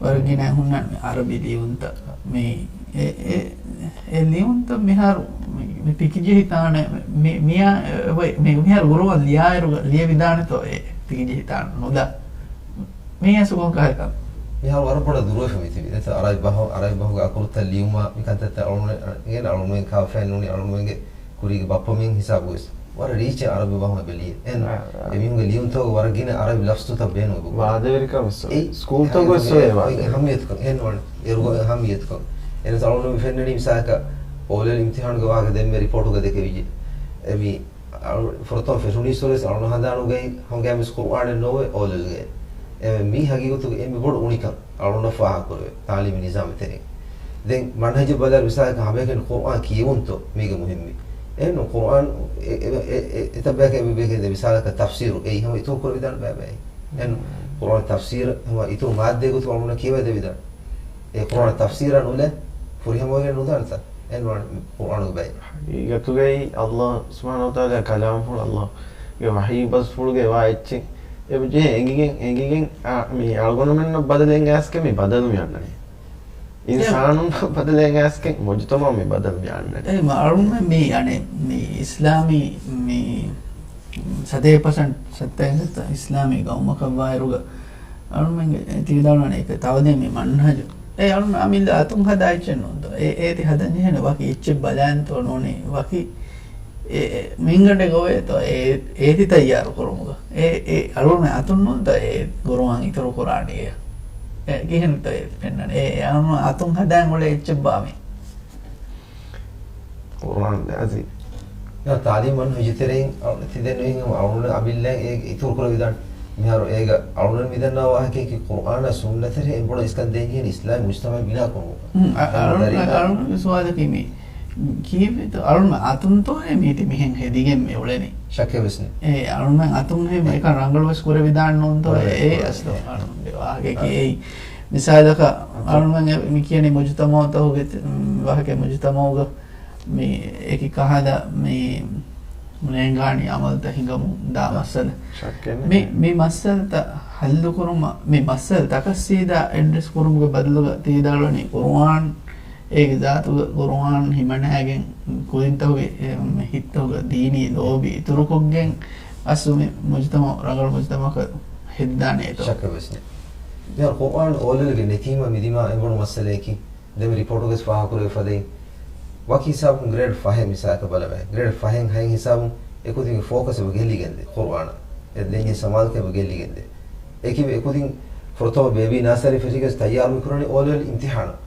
ވަރަށް ގިނަ ހުންނަ މި އަރަބި ލިޔުންތައް. މި އެ، އެ، އެ ލިޔުންތައް މިހާރު މި، މި ތިކިޖެހި ތާނެ މި، މިޔާ، އެ، އެ، މި، މިހާރު ޤުރުއާން ލިޔާއިރުގަ ލިޔެވިދާނެތޯ އެ ތިކިޖެހި ތާނެ ނުދާ. މީ އެސް ކޮން ކަހަލަ ކަމެއް؟ މިހާރު ވަރަށް ބޮޑަށް ދުރުވެފަ މިތިބި. ދެން އަރަބި ބަހު، އަރަބި ބަހުގެ އަކުރުތައް ލިޔުމާ މި ކަންތައްތައް އަޅުގަނޑު، އަޅުގަނޑު ކާފައިން ނޫނީ އަޅުގަނޑުމެންގެ ކުރީގެ ބައްޕަމީން ހިސާބުވެސް ވަރަށް ރީއްޗެއް އަރަބި ބަހުން އެބަ ލިޔެ. އެހެން އާ، އާ. އެމީހުންގެ ލިޔުންތަކުގަ ވަރަށް ގިނަ އަރަބި ލަފްޒުތައް ބޭނުން އެބަ ކުރޭ. ވާދަވެރިކަމެއް ސޮ-، އެއީ، ސްކޫލްތަކުގަ އެ، ސޮއެ ވާދަވެރި. އެހަމިޔަތުކަން. އެހެން ވަނީ. އެރުގަ އެހަމިޔަތުކަން. އެނަސް އަޅުގަނޑު މި ފެންނަނީ މިސާލަކަށް އޯލެވެލް އިމްތިހާނުގެ ވާހަކަ ދެންމެ ރިޕޯޓުގަ ދެކެވިއްޖެ. އެމީ އަޅު-، ފުރަތަމަ ފެށުނީސްވެރިވެސް އަޅުގަނޑު ހަނދާނުގައި ހަމަގައިމުވެސް ޤުރުއާނެއް ނޯވޭ އޯލެވެލްގައި. އެ މީ ހަގީގަތުގަ އެންމެ ބޮޑު އުނިކަން އަޅުގަނޑަށް ފާހަގަކުރެވޭ ތާލީމީ ނިޒާމެއް ތެރެއިން. ދެން މަންހަޖެއް ބަލާއިރު މިސާލަކަށް ހަމައެކަނި ޤުރުއާން ކިޔެވުންތޯ މީގެ މުހިއްމީ. އެހެންނު ޤުރުއާން އެ، އެ، އެ، އެ، އެތައް ބަޔަކަށް އެބަ ބޭކެ ދެ މިސާލަކަށް ތަފްސީރު އެއީ ހަމަ އިތުރު ކުރެވިދާނެ ބައި ބައި. އެހެން ޤުރުއާން ތަފްސީރު ހަމަ އިތުރު މާއްދައެއް ގޮތުގަ އަޅުގަނޑަށް ކިޔަވައިދެވިދާނެ. އެ ޤުރުއާން ތަފްސީރާ ނުލާ ފުރިހަމަވެގެން ނުދާނެތަ؟ އެންވާނެ ޤުރުއާނުގެ ބައި. ހަގީގަތުގައި ﷲ ސުބްޙާނަހޫ ވަތަޢާލާ ކަލާމްފުޅު، ﷲގެ ވަޙީ ބަސްފުޅުގައި ވާ އެއްޗެއް އެބަ ޖެހޭ އެނގިގެން، އެނގިގެން، އާ، މި އަޅުގަނޑުމެންނަށް ބަދަލެއް އައިސްގެ މި ބަދަލު މި އަންނަނީ. އިންސާނުން ބަދަލެއް ގާސްކެން މުޖުތަމައު މި ބަދަލު މި އަންނަނީ. އެ މަ-، އަޅުމެން މި އަނެއް މި އިސްލާމީ މި ސަތޭކަ ޕަސެންޓް، ސައްތައިން ސައްތަ އިސްލާމީ ގައުމަކަށް ވާއިރުގަ އަޅުމެންގެ ތިވިދާނަން އެކަ ތަވަލީމީ މަންހަޖު. އެ އަޅުމެން އަމިއްލަ އަތުން ހަދާ އެއްޗެއް ނޫންތޯ. އެ، އޭތި ހަދަން ޖެހޭނެ ވަކި އެއްޗެއް ބަލާންތޯ ނޫނީ ވަކި އެ، އެ، މިންގަނޑެ ގޮވޭތޯ އެ، އޭތި ތައްޔާރު ކުރުމުގަ. އެ، އެ، އަޅުމެން އަތުން ނޫންތޯ އެ ގުރުއާން އިތުރު ކުރާނީ އެ. އެ، ކިހިންތޯ އެ ފެންނަނީ؟ އެ، އެ، އަޅުމެން އަތުން ހަދާން އުޅޭ އެއްޗެއްބާ މި؟ ޤުރުއާން އަޒީ. ޔާ، ތާލީމް މަންހަޖު ތެރެއިން އަޅު-، ތި ދެން އެހެން އަޅުގަނޑު އަމިއްލައިން އެ އިތުރު ކުރެވިދާނެ. މިހާރު އޭގަ އަޅުގަނޑު މިދަންނަ ވާހަކައަކީ ޤުރުއާނާ ސުންނަތެރޭ އެނބުނަ އިސްކަން ދޭން ޖެހޭނެ އިސްލާމީ މުޖްތަމަޢެއް ބިނާ ކުރުމުގަ. ހުން، އަ-، އަޅު-، ދަރީން އަޅުގަނޑު ސުވާލަކީ މި ކީއްވެތޯ އަޅުގަނޑު އަތުންތޯއޭ މީތި މިހެން ހެދިގެން މި އުޅެނީ؟ ޝައްކެއް ވެސް ނެތް. އޭ، އަޅުގަނޑު އަތުންހޭ އެ. އެކަން ރަނގަޅު ވެސް ކުރެވިދާނެ ނޫންތޯ؟ ކުރެވޭ، އޭ ކުރެވޭ. އަސްލު އަޅުގަނޑުގެ ވާހަކައަކީ އެއީ. މިސާލަކަށް އަ-، އަޅުގަނޑު މި ކިޔަނީ މުޖުތަމަޢުތަކުގެ ތި-، މް، ވާހަކަ މުޖުތަމަޢުގަ މި އެކި ކަހަލަ މި ނޭނގާނީ އަމަލުތައް ހިނގަމުން ދާ މައްސަލަ. ޝައްކެއް ނެތް. މި، މި މައްސަލަތައް ހައްލުކުރުމަށް، މި މައްސަލަތަކަށް ސީދާ އެޑްރެސް ކުރުމުގެ ބަދަލުގަ ތި ވިދާޅުވަނީ ޤުރުއާން، އޭގެ ޒާތުގަ ޤުރުއާން ހިމަނައިގެން ކުދިންތަކުގެ، އެ، ހިތްތަކުގަ ދީނީ ލޯބި އިތުރުކޮށްގެން އަސްލު މި މުޖުތަމަޢު ރަނގަޅު މުޖުތަމަޢަކަށް ހެއްދާނެތޯ؟ ޝައްކެއް ވެސް ނެތް. މިހާރު ޤުރުއާން އޯލެވެލްގެ ނެތީމަ މި ދިމާ އެނބުނު މައްސަލައަކީ. ދެން މި ރިޕޯޓުގަސް ފާހަގަކުރެވި ފަދައިން، ވަކި ހިސާބުން ގްރޭޑް ފަހެއް މިސާލަކަށް ބަލަމާ، ގްރޭޑް ފަހެއް ހައެއް ހިސާބުން އެކުދިންގެ ފޯކަސް އެބަ ގެއްލިގެންދޭ ޤުރުއާނަށް. އެ ދެން ސަމާލުކަން އެބަ ގެއްލިގެންދޭ. އެކި އެކުދިން ފުރަތަމަ ބޭބީ ނާސަރީ ފެށިގެން ތައްޔާރު މި ކުރަނީ އޯލެވެލް އިމްތިހާނަށް.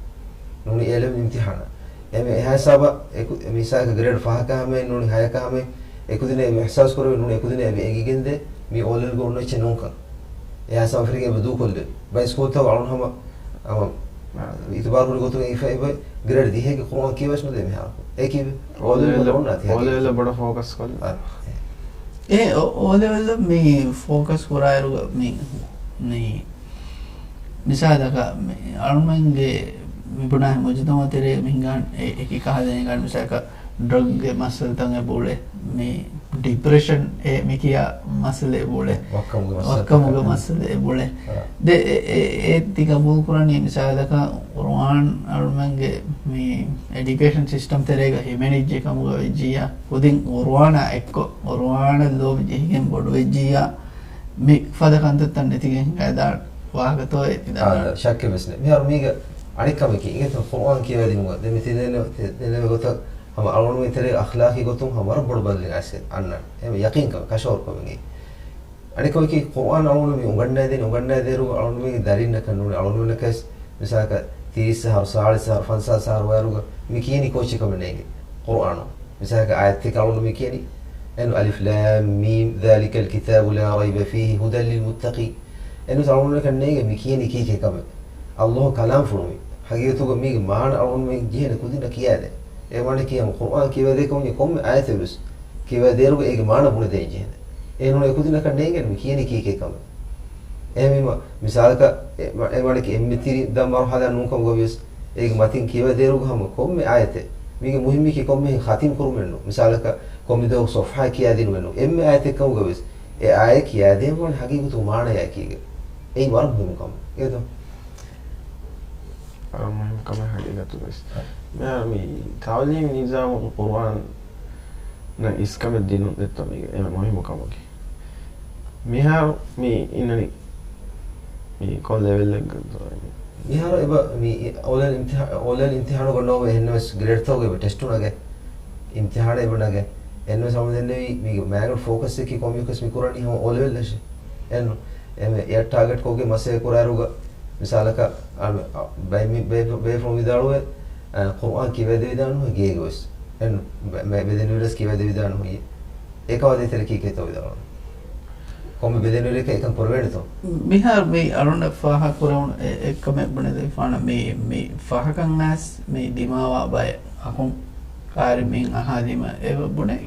ނޫނީ އޭލެވެލް އިމްތިހާނަށް. އެމެ އެހާ ހިސާބަށް އެކު-، މިސާލަކަށް ގްރޭޑް ފަހަކަށް ހަމައިން ނޫނީ ހަޔަކަށް ހަމައިން އެކުދިން އެބަ އިޙްސާސް ކުރެވި ނޫނީ އެކުދިން އެބަ އެނގިގެންދޭ މީ އޯލެވެލްގަ އޮންނަ އެއްޗެއް ނޫންކަން. އެހާ ހިސާބަށް ފެށިގެން އެބަ ދޫކޮށްލެވި. ބައެއް ސްކޫލްތަކު އަޅުން ހަމަ އަމަ އިތުބާރު ކުރި ގޮތުގަ އިފަ އެބަ ގްރޭޑް ދިހައިގެ ޤުރުއާން ކިޔަވެސް ނުދޭ މިހާރު. އެކީ އޯލެވެލް އޯލެވެލް އޮންނާތީ އޯލެވެލް ބޮޑަށް ފޯކަސް ކޮށްލާ. އާ. އެ އޯ-، އޯލެވެލް މި ފޯކަސް ކުރާއިރުގަ މި، މި މިސާލަކަށް މި އަޅުމެންގެ މި ބުނާ މުޖުތަމަޢު ތެރޭ މި ހިނގާން އެ-، އެކި ކަހަލަ ހިނގާން މިސާލަކަށް ޑްރަގްގެ މައްސަލަތައް އެބަ އުޅޭ. މި ޑިޕްރެޝަން އެ މި ކިޔާ މައްސަލަ އެބަ އުޅޭ. ވައްކަމުގެ މައްސަލަ. ވައްކަމުގެ މައްސަލަ އެބަ އުޅޭ. އާ. ދެ އެ، އެ، އެ ތި ގަބޫލު ކުރަނީ މިސާލަކަށް ޤުރުއާން އަޅުމެންގެ މި އެޑިއުކޭޝަން ސިސްޓަމް ތެރޭގަ ހިމެނިއްޖެ ކަމުގަ ވެއްޖިއްޔާ، ކުދިން ޤުރުއާނާ އެއްކޮށް، ޤުރުއާނަށް ލޯބި ޖެހިގެން ބޮޑުވެއްޖިއްޔާ، މި ފަދަ ކަންތައްތައް ނެތިގެން ހިނގާ ދާން ވާހަކަތޯއޭ ތި ދަންނަވަނީ. ޝައްކެއް ވެސް ނެތް. މިހާރު މީގަ އަނެއް ކަމަކީ، އިނގޭތޯ ޤުރުއާން ކިޔަވައިދިނުމުގަ ދެން މި ތި ދެންނެވި، ތި ދެންނެވި ގޮތަށް ހަމަ އަޅުގަނޑުމެން ތެރޭ އަޚްލާޤީ ގޮތުން ހަމަ ވަރަށް ބޮޑު ބަދަލެއް އައިސް އަންނަން. އެހެން ޔަޤީންކަމެއް، ކަށަވަރުކަމެއް. އަނެއް ކަމަކީ، ޤުރުއާން އަޅުގަނޑު މި އުނގަންނައިދޭނެ، އުނގަންނައިދޭއިރު އަޅުގަނޑުމެންގެ ދަރިންނަކަށް ނޫނީ އަޅުގަނޑުމެންނަކަށް މިސާލަކަށް ތިރީސް އަހަރު، ސާޅީސް އަހަރު، ފަންސާސް އަހަރު ވަޔަރުގަ މި ކިޔަނީ ކޯއްޗެއް ކަމެއް ނޭނގެ. ޤުރުއާނު މިސާލަކަށް އާޔަތެއް އަޅުގަނޑު މި ކިޔަނީ. އެން އަލިފް ލާމް މީމް ޛާލިކަލް ކިތާބު ލާ ރައިބަ ފީހި ހުދަން ލިލް މުއްތަޤީން. އެން އަޅުގަނޑުމެންނަކަށް ނޭނގެ މި ކިޔަނީ ކީކޭ ކަމެއް. ﷲ ކަލާމްފުޅު މި. ހަގީގަތުގަ މީގެ މާނަ އަޅުގަނޑުމެން ޖެހޭނެ ކުދިންނަށް ކިޔާދޭ. އެ މާނަ ކިޔަމު ޤުރުއާން ކިޔަވަދޭ ކަމުން ކޮންމެ އާޔަތެއް ވެސް ކިޔަވަދޭއިރުގަ އޭގެ މާނަ ބުނެދޭން ޖެހޭނެ. އެހެންނޫން އެކުދިންނަކަށް ނޭނގޭނެ މި ކިޔަނީ ކީކޭ ކަމެއް. އެހެންވީމަ، މިސާލަކަށް އެ މަ-، އެ މާނައަކީ އެންމެ ތިރި ދަށް މަރުޙަލާ ނޫންކަމުގަ ވިޔަސް، އޭގެ މަތިން ކިޔަވަދޭއިރުގަ ހަމަ ކޮންމެ އާޔަތެއް، މީގެ މުހިއްމީކީ ކޮންމެހެން ޚަތިމް ކުރުމެއް ނޫން. މިސާލަކަށް ކޮންމެ ދުވަހަކު ޞަފްޙާ ކިޔާދިނުމެއް ނޫން. އެންމެ އާޔަތެއް ކަމުގަ ވެސް، އެ އާޔަތް ކިޔާދޭން ވާނެ ހަގީގަތުގަ މާނަޔާ ކީކޭ. އެއީ ވަރަށް މުހިއްމު ކަމެއް. އޭތޯ؟ ވަރަށް މުހިއްމު ކަމެއް ހަގީގަތުގައި. އަ. މިހާރު މި ތަޢުލީމީ ނިޒާމުގަ ޤުރުއާން އިސްކަމެއް ދިނުން ދެއްތޯ މީގެ އެންމެ މުހިއްމު ކަމަކީ. މިހާރު މި އިންނަނީ މި ކޮން ލެވެލްއެއްގަ؟ މިހާރު އެބަ މި އޯލެވެލް އިމްތިޙާ-، އޯލެވެލް އިމްތިޙާނުގަ ނޯވެ އެހެންނަމަވެސް ގްރޭޑްތަކުގަ އެބަ ޓެސްޓު ނަގަ، އިމްތިޙާނެއް އެބަ ނަގަ. އެންނަމަވެސް ހަމަ ދެންނެވީ މީގެ މާގަނޑު ފޯކަސްއަކީ ކޮންމެއަކަސް މި ކުރަނީ ހަމަ އޯލެވެލް އަށެ. އެން އެ ޓާގެޓް ކޮށްގެން މަސައްކަތް ކުރާއިރުގަ މިސާލަކަށް، އަ، ބައި-، ބައި-، ބައި-، ބައިފުޅުން ވިދާޅުވޭ، އަ، ޤުރުއާން ކިޔަވަދެވިދާނެ ގޭގަވެސް. އެން މެ-، މެ-، ބެލެނިވެރަސް ކިޔަވަދެވިދާނެ ހުއްޔެ. އެކަމާ ދޭތެރެ ކީކޭތޯ ވިދާޅުވަން. ކޮންމެ ބެލެނިވެރެކަށް އެކަން ކުރެވޭނެތޯ؟ މިހާރު މި އަޅުން ފާހަ ކުރެވުނު އެ-، އެއްކަމެއް ބުނެދެވިފާނަ މި، މި ފާހަކަން އައިސް މި ދިމާވާ ބައެއް އަޚުން ކާރި މިން އަހާލީމަ އެ ބުނެ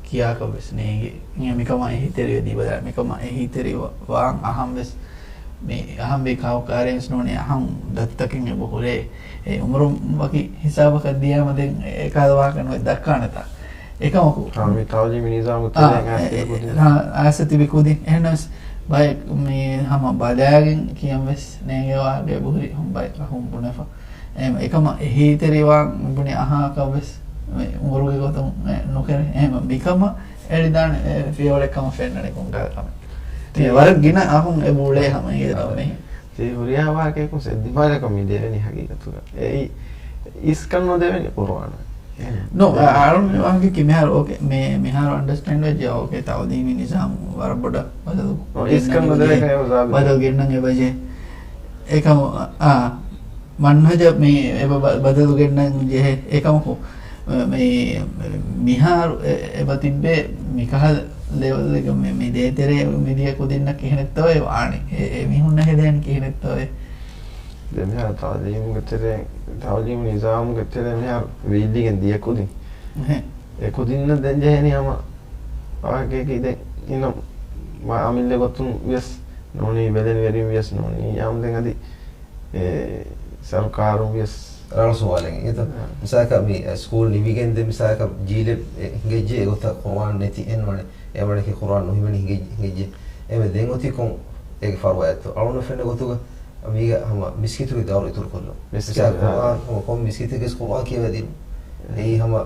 ކިޔާކަށް ވެސް ނޭނގެ. އެ މިކަމާ އެހީތެރިވެ ދީބަލާ، މިކަމާ އެހީތެރި ވާން އަހަން ވެސް މި އަހަން ވީ ކާކު ކާރިންސް ނޫނީ އަހަން ދަތުތަކެއް އެބަ ހުރޭ. އެ އުމުރުން ވަކި ހިސާބަކަށް ދިޔާމަ ދެން އެ ކަހަލަ ވާހަކަ ނުވެ ދައްކާނެތާ. އެކަމަކު، އާ، މި ތަޢުލީމީ ނިޒާމު އާ، ތެރެއިން އެ، އާސި އެ، ކުދިން. އާ، އާސި ތިބި ކުދިން. އެހެންނަމަވެސް ބައެއް މި ހަމަ ބަލާގެން ކިޔަން ވެސް ނޭނގޭ ވާހަކަ އެބަހުރި ބައެއް އަހުން ބުނެފަ. އެހެން އެކަމަށް އެހީތެރިވާން ބުނި އަހާކަށް ވެސް މި އުމުރުގެ ގޮތުން ނުކެރޭ. އެހެން މިކަމަށް އެޅިދާނެ ފިޔަވަޅެއް ކަމަށް ފެންނަނީ ކޮންކަހަލަ ކަމެއް. ތި ވަރަށް ގިނަ އަހުން އެބަ އުޅޭ ހަމަ އިނގޭތޯ މީ. ތި ހުރިހާ ވާހަކަޔަކުން ސެއްދިފާރަކަށް މި ދެވެނީ ހަގީގަތުގަ. އެއީ އިސްކަން ނުދެވެނީ ޤުރުއާނަށް. ނޯ، އަޅުން މި ވާހަކަ މިހާރު އޯކޭ، މި، މިހާރު އަންޑަސްޓޭންޑް ވެއްޖެ އޯކޭ، ތަޢުލީމީ ނިޒާމު ވަރަށް ބޮޑަށް ބަދަލު އޮ، އިސްކަން ނުދެވޭ ކަމެއް ބަދަލު ގެންނަން އެބަޖެ. އެކަމު، އާ، މަންހަޖަށް މި އެބަ ބަ-، ބަދަލު ގެންނަން ޖެހޭ. އެކަމަކު، މި، މިހާރު އެ-، އެބަ ތިއްބޭ މިކަހަލަ ލެވެލްގަ މި، މި ދޭތެރޭ މިދިޔަ ކުދިންނަށް ކިހިނެއްތޯއޭ ވާނީ؟ އެ، އެ މީހުންނަށް ހެދޭން ކިހިނެއްތޯއޭ؟ ދެން މިހާރު ތަޢުލީމުގެ ތެރޭ، ތަޢުލީމު ނިޒާމުގެ ތެރޭ މިހާރު ވީއްލިގެން ދިޔަ ކުދިން. އެހެން. އެ ކުދިންނަށް ދެން ޖެހެނީ ހަމަ ވާހަކައަކީ ދެން އިނަ މާ އަމިއްލަ ގޮތުން ވިޔަސް ނޫނީ ބެލެނިވެރިން ވިޔަސް ނޫނީ އާމް ދެން އަދި އެ ސަރުކާރުން ވިޔަސް. ރަނގަޅު ސުވާލެއް. އެތަ އާ. މިސާލަކަށް މި، އެ، ސްކޫލް ނިމިގެން ދެ މިސާލަކަށް ޖީލެއް، އެ، ހިނގައްޖެ އެގޮތަށް ޤުރުއާން ނެތި އެންވަނެ. އެވަނެކި ޤުރުއާން ނުހިމެނި ހިނގައް-، ހިނގައްޖެ. އެމެ ދެން އޮތީ ކޮން އޭގެ ފަރުވާއެއްތޯ؟ އަޅުން ފެންނަ ގޮތުގަ މީގަ ހަމަ މިސްކިތުގެ ދައުރު އިތުރުކޮށްލުން. މިސްކިތު، މިސާލަކަށް އާ. ޤުރުއާން ހަމަ ކޮން މިސްކިތެއްގެސް ޤުރުއާން ކިޔަވައިދިނުން. އެއީ ހަމަ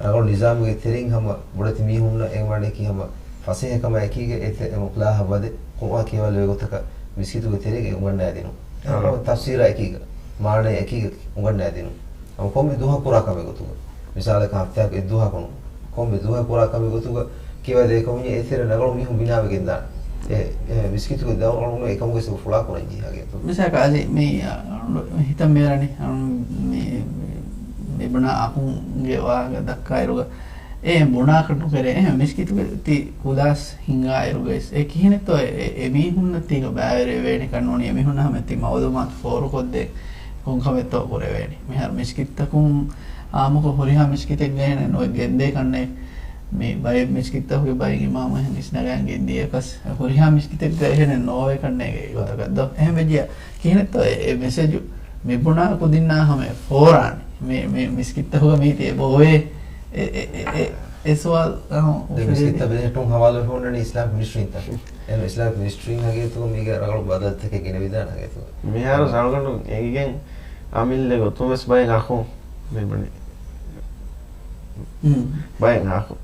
ރަނގަޅު ނިޒާމުގެ ތެރެއިން ހަމަ ބޮޑެތި މީހުންނަށް އެ މާނައަކީ ހަމަ ފަސޭހަކަމާ އެކީގަ އެތެ އެ މުކްލާހަށް ވަދެ ޤުރުއާން ކިޔަވާލެވޭ ގޮތަކަށް މިސްކިތުގެ ތެރޭގަ އުނގަންނާދިނުން. އާ. ތަފްސީރާ އެކީގަ، މާނަޔާ އެކީގަ އުނގަންނާދިނުން. ހަމަ ކޮންމެ ދުވަހަކު ކުރާ ކަމެއް ގޮތުގަ. މިސާލަކަށް ހަފްތާއަކު އެއްދުވަހަކު ނޫން. ކޮންމެ ދުވަހަކު ކުރާ ކަމެއް ގޮތުގަ ކިޔަވާދޭ ކަމުންޏެއް އޭތެރެ ރަނގަޅު މީހުން ބިނާވެގެން ދާން. އެ، އެ، މިސްކިތުގެ ދައުރު އަޅުގަނޑު އެކަމުގެ ފުޅާ ކުރަން ޖެހި ހަގީގަތު. މިސާލަކަށް އަދި މި، އަ، ހިތަށް މިއަރަނީ، އަ، މި، މި ބުނާ އަޚުންގެ ވާހަކަ ދައްކާއިރުގަ، އެ ބުނާކަށް ނުކެރޭ. އެހެން މިސްކިތުގެ ތި ކުލާސް ހިންގާއިރުގައިސް އެ ކިހިނެއްތޯ އެ، އެ، އެ މީހުންނަށް ތީގަ ބައިވެރިވެވޭނެކަން ނޫނީ، އެ މީހުންނަށް ހަމަ ތި މައުލޫމާތު ފޯރުކޮށްދޭ ކޮންކަމެއްތޯ ކުރެވޭނީ. މިހާރު މިސްކިތްތަކުން އާއްމުކޮށް ހުރިހާ މިސްކިތެއްގަ އެހެނެއް ނުވެ ގެންދޭ ކަންނޭ. މި ބައެއް މިސްކިތްތަކުގެ ބައެއް އިމާމު އެހެން އިސްނަގައިން ގެންދިޔަކަސް، ހުރިހާ މިސްކިތެއްގަ އެހެނެއް ނޯވޭ ކަންނޭގެ ގޮތަކަށް ދޯ؟ އެހެން ވެއްޖިއްޔާ، ކިހިނެއްތޯ އެ، އެ މެސެޖު މި ބުނާ ކުދިންނާ ހަމަ އެ ފޯރާނީ؟ މި، މި މިސްކިތްތަކުގަ މީތި އެބަ އޮވޭ އެ، އެ، އެ، އެ، އެ ސުވާލު އަހަން ދެ އުފެދޭ. މިސްކިތްތައް ބެލެހެއްޓުން ހަވާލުވެފަ ހުންނަނީ އިސްލާމިކް މިނިސްޓްރީންތައް. އެ އިސްލާމިކް މިނިސްޓްރީން ހަގީގަތުގަ މީގެ ރަނގަޅު ބަދަލުތަކެއް ގެނެވިދާނެ ހަގީގަތުގަ. މިހާރު އަޅުގަނޑު އަމިއްލަ ގޮތުން ވެސް ބައެއް އަޚުން މިބުނި. ހުން. ބައެއް އަޚުން.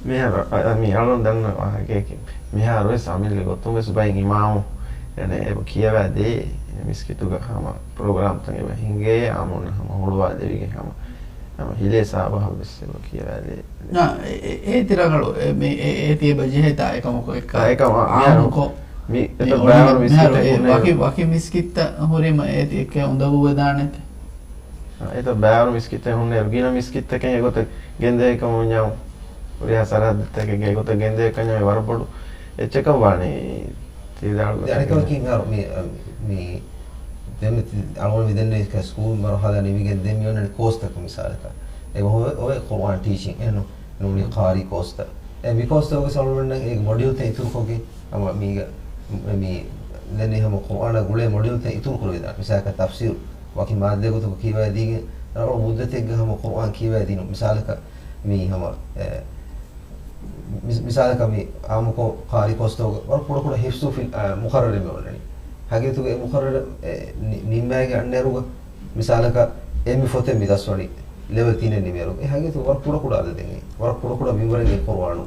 މިހާރު، އަ، މި އަޅުން ދަންނަ ވާހަކަޔަކީ، މިހާރު ވެސް އަމިއްލަ ގޮތުން ވެސް ބައެއް އިމާމު، އެނެ، އެބަ ކިޔަވާ ދޭ، މިސްކިތުގަ ހަމަ ޕްރޮގްރާމްތައް އެބަ ހިނގޭ، އާއްމުންނަށް ހަމަ ހުޅުވާ ދެވިގެން ހަމަ، ހަމަ ހިލޭ ސާބަހަށް ވެސް އެބަ ކިޔަވާ ދޭ. ނާ، އެ، އެ، އޭތި ރަނގަޅު، އެ، މި، އެ، އޭތި އެބަ ޖެހޭތާ އެކަމަކު އެއްކާ. އާ، އެކަމަ، މިހާރު، އާއްމުކޮށް، މި، މި އެތައް ބައިވަރު މިސްކިތެއް އެ، ހުންނަ ވަކި، ވަކި މިސްކިތްތައް ހުރީމަ އޭތި އެއްކޭ އުނދަގޫވެދާނެތެ. އެތައް ބައިވަރު މިސްކިތެއް ހުންނައިރު، ގިނަ މިސްކިތްތަކެއް އެގޮތަށް ގެންދެވޭ ކަމަށް ވަންޏާ، ހުރިހާ ސަރަހައްދުތަކެއްގެ އެގޮތަށް ގެންދެވޭ ކަންޏާ ވަރަށް ބޮޑު އެއްޗަކަށް ވާނެ. ތި ވިދާޅުވި އަނެކަކީ މިހާރު މި، މި، ދެން މި އަޅުގަނޑު މި ދެންނެވި ސްކޫލް މަރުހަލާ ނިމިގެން ދެން މި އޮންނަނީ ކޯސްތަކުން މިސާލަކަށް. އެބަ ހޮވޭ، އޮވޭ ޤުރުއާން ޓީޗިން އެން ނޫނީ ޤާރީ ކޯސްތައް. އެ މި ކޯސްތަކުގެ ސަބަބުން އޭގެ މޮޑިއުލްތައް އިތުރުކޮށްގެން ހަމަ މީގަ މި ދެން ހަމަ ޤުރުއާނާ ގުޅޭ މޮޑިއުލްތައް އިތުރު ކުރެވިދާނެ. މިސާލަކަށް ތަފްސީރު ވަކި މާއްދައެއް ގޮތުގަ ކިޔަވައިދީގެން ރަނގަޅު މުއްދަތެއްގަ ހަމަ ޤުރުއާން ކިޔަވައިދިނުން. މިސާލަކަށް މީ ހަމަ، އެ، މި-، މިސާލަކަށް މި އާއްމުކޮށް ޤާރީ ކޯސްތަކުގަ ވަރަށް ކުޑަކުޑަ ޙިފްޒު ފި-، އާ، މުޤައްރަރެއް މި އޮންނަނީ. ހަގީގަތުގަ އެ މުޤައްރަރު އެ ނި-، ނިންމާގެ އަންނައިރުގަ މިސާލަކަށް އެ މި ފޮތެއް މި ދަސްވަނީ ލެވެލް ތިނެއް ނިމޭރު. އެ ހަގީގަތު ވަރަށް ކުޑަކުޑަ އަދަދެއް. ވަރަށް ކުޑަކުޑަ މިންވަރެއް އެ ޤުރުއާނު.